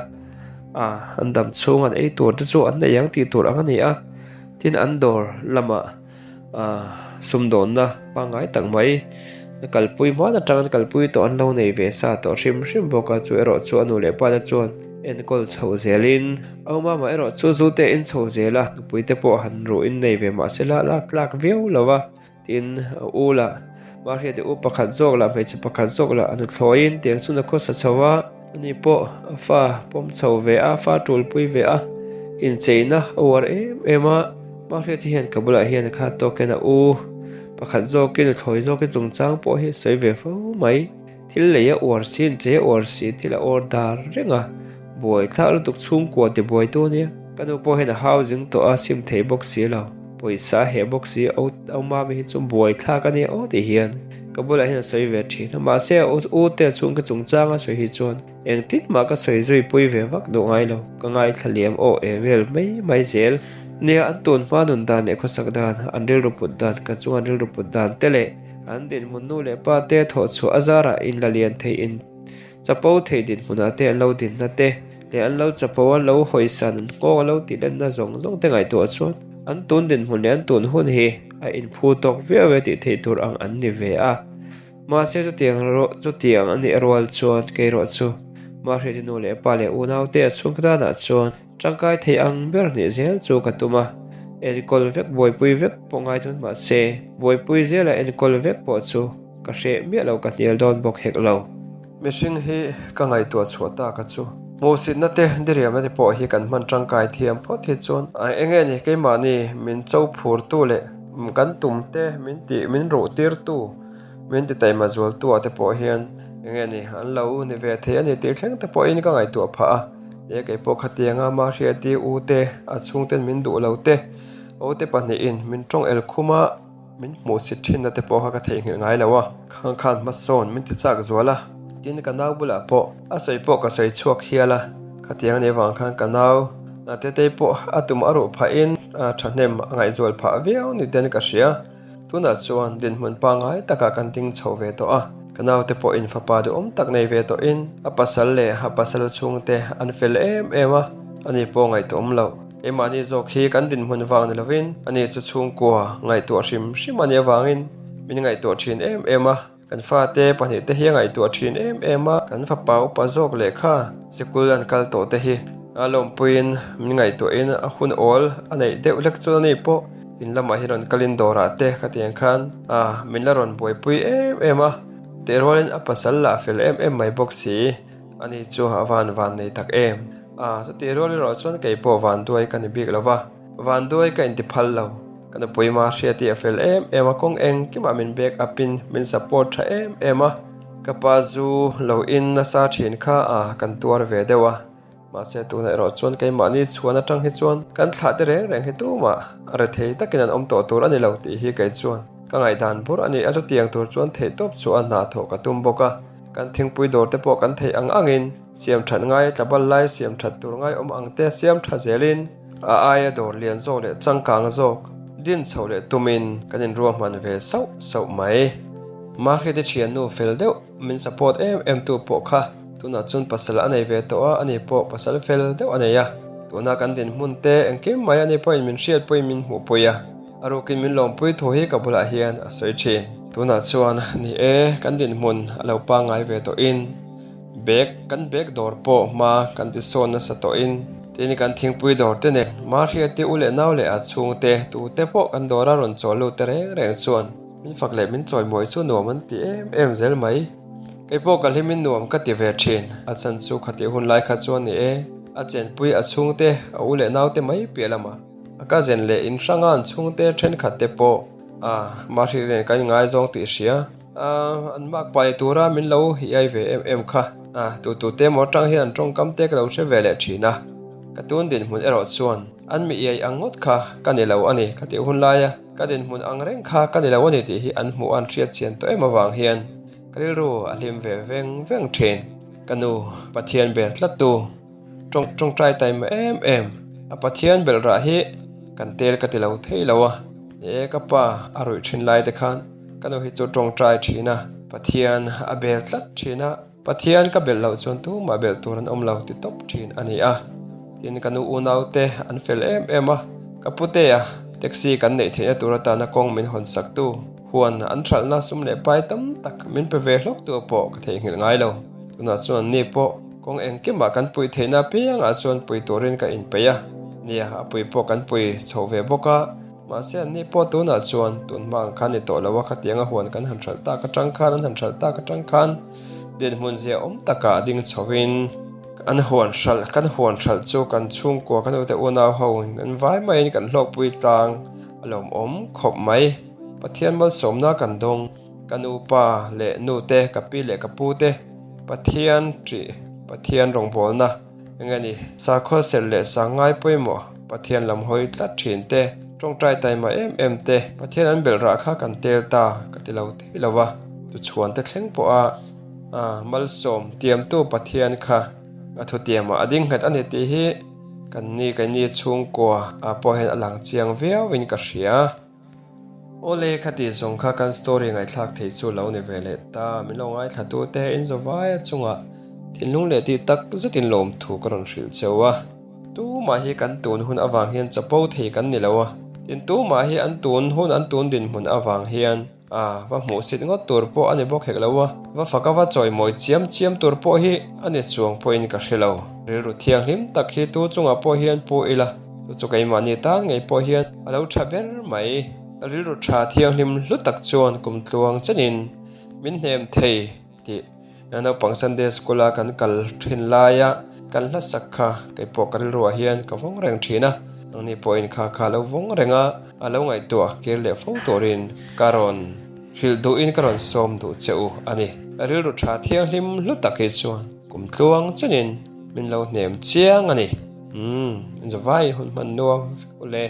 A, an dam chhung an ei tur te chu an nei ang tih tur ang a ni a, tin an dawr lamah ah sumdawnna pangngai tak mai kalpui hman atang an kalpui tawh an lo nei ve sa tawh hrim hrim bawk a, chu erawh chu a nu leh pa te chuan enkawl chho zelin a awm erawh chu zu te a in chho zel a, nupui te pawh han ruhin nei ve mahse la lak tlak viau lo va. Tin, a u lah, Mahriati u pakhat zawk lah hmeichhe pakhat zawk lah a nuthlawiin tiang chhun a khawsa chho a, ani pawh a fa pawm chho ve a, fa tulpui ve a, incheina a uar em em a. Mahriati hian ka bulah hian a khat tawk hian a u pakhat zawkin nuthlawi zawkin chungchang pawh hi a sawi ve fo mai. Thil lei a uar si, inchei a uar si, thil a order reng a, buai thlak lutuk chhungkua ti buai tu ania. Ka nu pawh hian a hau zing tawh a, sim thei bawk si lo, pawisa a heh bawk si, au au mami hi chu buai thlak ania aw tih hian ka bulah hian a sawi ve thin a, mahse a u te chhungte chungchang a sawi hi chuan engtin mah ka sawi zui pui ve vak duh ngai lo, ka ngaithla liam aw e vel mai mai zel. Nia an tun hma nun dan leh khawsak dan, an rilru put dan, ka chung an rilru put dan te leh An dinhmun nu leh pa te thawh chhuah a zarah in la lian thei in chapo thei dinhmunah te an lo dinna te leh an lo chapo an lo hawisan an nghawng a lo tih lenna zawng zawng te ngaihtuah chuan an tun dinhmun leh an tun hun hi a inphu tawk viau e tih theih tur ang an ni ve a. Mahse chutiang chutiang a nih rual chuan keirawh chu Mahriati nu leh pa leh unaute a chhung danah chuan Tangkai thei ang ber nih zel chu ka tum a, enkawl vek buaipui vek pawh ngai dawn mah se, buaipui zela enkawl vek pawh chu ka hreh miah lo ka hnial dawn bawk hek lo. Mihring hi ka ngaihtuah chhuah tak a chu. Hmuhsitna te diriamna te pawh hi kan hman tangkai thiam phawt hi chuan eng nge ni keimahni min cho phurtu leh kan tum te min tih min ruh tirtu min ti taima zualtu ah te pawh hian eng nge ni an lo ni ve thei a ni tih thleng te pawhin ka ngaihtuah phah a. He kei pawh khatianga Mahriati u te a chhungten min duh lo te, o te pahnihin min tawng el khum a, min hmuhsit thinna te pawh kha ka theihnghilh ngai lo a, khang khan hmasawn min ti chak zual a. Tin ka nau bulah pawh a sawi pawh ka sawi chhuak hial a, khatiang anih avang khan ka nau Tetei pawh a tum a ruh phahin thahnem a ngaihzual phah viau ni ten ka hria. Tunah chuan dinhmun pangngai takah kan ding chho ve tawh a, ka naute pawhin fapa duhawm tak nei ve tawhin a pasal leh a pasal chhungte an fel em em a, ani pawh ngaihtuah awm loh. Keimahni zawk hi kan dinhmun vang ni lovin ani chu chhungkua ngaihtuah hrim hrim a nih avangin min ngaihtuah thin em em a. Kan fate pahnihte hi a ngaihtuah thin em em a, kan fapa upa zawk lehkha sikul an kal tawh te hi a lawmpuiin min ngaihtuahin a hun awl a neih deuh hlek chuan ani pawh in lamah hi rawn kalin dawrah te ka ti ang khan a min la rawn buaipui em em a, teh rualin a pasal lah fel em em mai bawk si ani chu a van van nei tak em a, chutih rual erawh chuan kei pawh vanduai ka ni bik lo va. Vanduai ka inti phal lo. Ka nupui ma hriat hi a fel em em a, kawng engkimah min back up in min support tha em em a. Ka pa zu lo in nasa thin kha a kan tuar ve deuh a, mahse tunah erawh chuan keimahni chhuan atang hi chuan kan thlah te reng reng hi tumah a rethei takin an awm tawh tur a ni lo tih hi kei chuan ka ngaihdan bur a ni. A chutiang tur chuan theihtawp chu a hna thawh ka tum bawk a, kan thingpui dawr te pawh kan theih ang angin siam that ngai tlabal lai siam that tur ngai awm ang te siam tha zelin, A aia dawr lian zawk leh changkang zawk din chhoh leh tumin kan inruahman ve sauh sauh mai. Market-i thiannu fel deuh min support em em tu pawh kha. Tunah chuan pasal a nei ve tawh a, ani pawh pasal fel deuh a nei a. Tuna kan dinhmun te engkim mai ani pawhin min hriatpuiin min hmuhpui a, a rukin min lawmpui thu hi ka bulah hian a sawi thin. Tunah chuan ni e, kan dinhmun a lo pangngai ve tawhin bag kan bag dawr pawh hma kan ti sawn nasa tawhin tin kan thingpui dawr te nen Mahriati u leh nau leh a chhungte tute pawh kan dawra rawn chawl lut te reng reng chuan min fak leh min chawimawi chu nuam an ti em em zel mai. Kei pawh ka hlimin nuam ka ti ve thin. A chhan chu khatih hun lai kha chuan ni e, a chenpui a chhungte, a u leh naute mai piah lamah a cousin leh in hranga an chhungte thenkhat te pawh a mahri nen kan ingaizawng tih hria. A an mak pai tura min lo iai ve em em kha. A tutute maw atang hian an tawngkam te ka lo hre ve leh thin a. Ka tun dinhmun erawh chuan an mi iai ang ngawt kha ka ni lo a ni khatih hun laia ka dinhmun ang reng kha ka ni lo a ni tih hi an hmuh an hriat chian tawh em avang hian Ka rilru a hlim ve veng veng thin. Ka nu, Pathian bel tlat tu, tawng tawngtai taima em em. A Pathian belh rah hi kan tel ka ti lo thei lo a. Ni e ka pa a ruih thin lai te khan ka nu hi chu tawngtai thin a, Pathian a bel tlat thin a, Pathian ka belh loh chuan tumah belh tur an awm lo ti tawp thin a ni a. Tin ka nu unau te an fel em em a, ka putea taxi kan neih theihna tur atana kawng min hawn sak tu. Huan an hralhna sum leh pai tam tak min pe ve hlawk tu pawh ka theihnghilh ngai lo. Tunah chuan anni pawh kawng engkimah kan pui theihna apiangah chuan pui turin ka inpeih a. Nia, a pui pawh kan pui chho ve bawk a. Mahse anni pawh tunah chuan tun hma ang khan ni tawh lo a, khatianga huan kan han hralh tak atang khan an han hralh tak atang khan dinhmun zia awm takah ding chhovin an huan hralh kan huan hralh chu kan chhungkua kan ute unau ho kan vai maiin kan hlawkpui tlang a lawmawm khawp mai. Pathian malsawmna kan dawng, ka nu pa leh nu te, ka pi leh ka pu te, Pathian ṭih, Pathian rawngbawlna eng nge ni, sakhaw serh leh sang ngai pawimawh, Pathian lam hawi tlat ṭhin te, ṭawngṭai taima em em te, Pathian an belh rah kha kan tel ta ka ti lo thei lo a, tuchhuan te thleng pawha malsawm tiamtu Pathian kha a thutiamah a ding nghet a ni tih hi kan ni keini chhungkua ah pawh hian a lang chiang viauin ka hria. Awle khati zawng kha kan story ngaihthlak thei chu lo ni ve leh ta, min lo ngaithla tu te in zawvaia chungah thinlung leh tih tak zetin lawmthu ka rawn hrilh cheu a. Tumah hi kan tun hun avang hian chapo thei kan ni lo a, tin tumah hi an tun hun an tun dinhmun avang hian a va hmuhsit ngawt tur pawh a ni bawk hek lo a, va faka va chawimawi chiam chiam tur pawh hi a ni chuang pawhin ka hre lo. Rilru thianghlim tak hi tu chungah pawh hian pu ila. Chu chu keimahni tan ngei pawh hian a lo tha ber mai. Rilru tha thianghlim hlu tak chuan kum tluang chenin min hnem thei tih naupang Sunday School a kan kal thin laia kan hla sak kha kei pawh ka rilruah hian ka vawng reng thin a. Nangni pawhin kha kha lo vawng reng a, a lo ngaihtuah kir leh fo turin ka rawn hrilh duhin ka rawn sawm duh che u a ni. Rilru tha thianghlim hlu tak hi chuan kum tluang chenin min lo hnem chiang a ni. Umm, zavai hun hman nuam vek ule.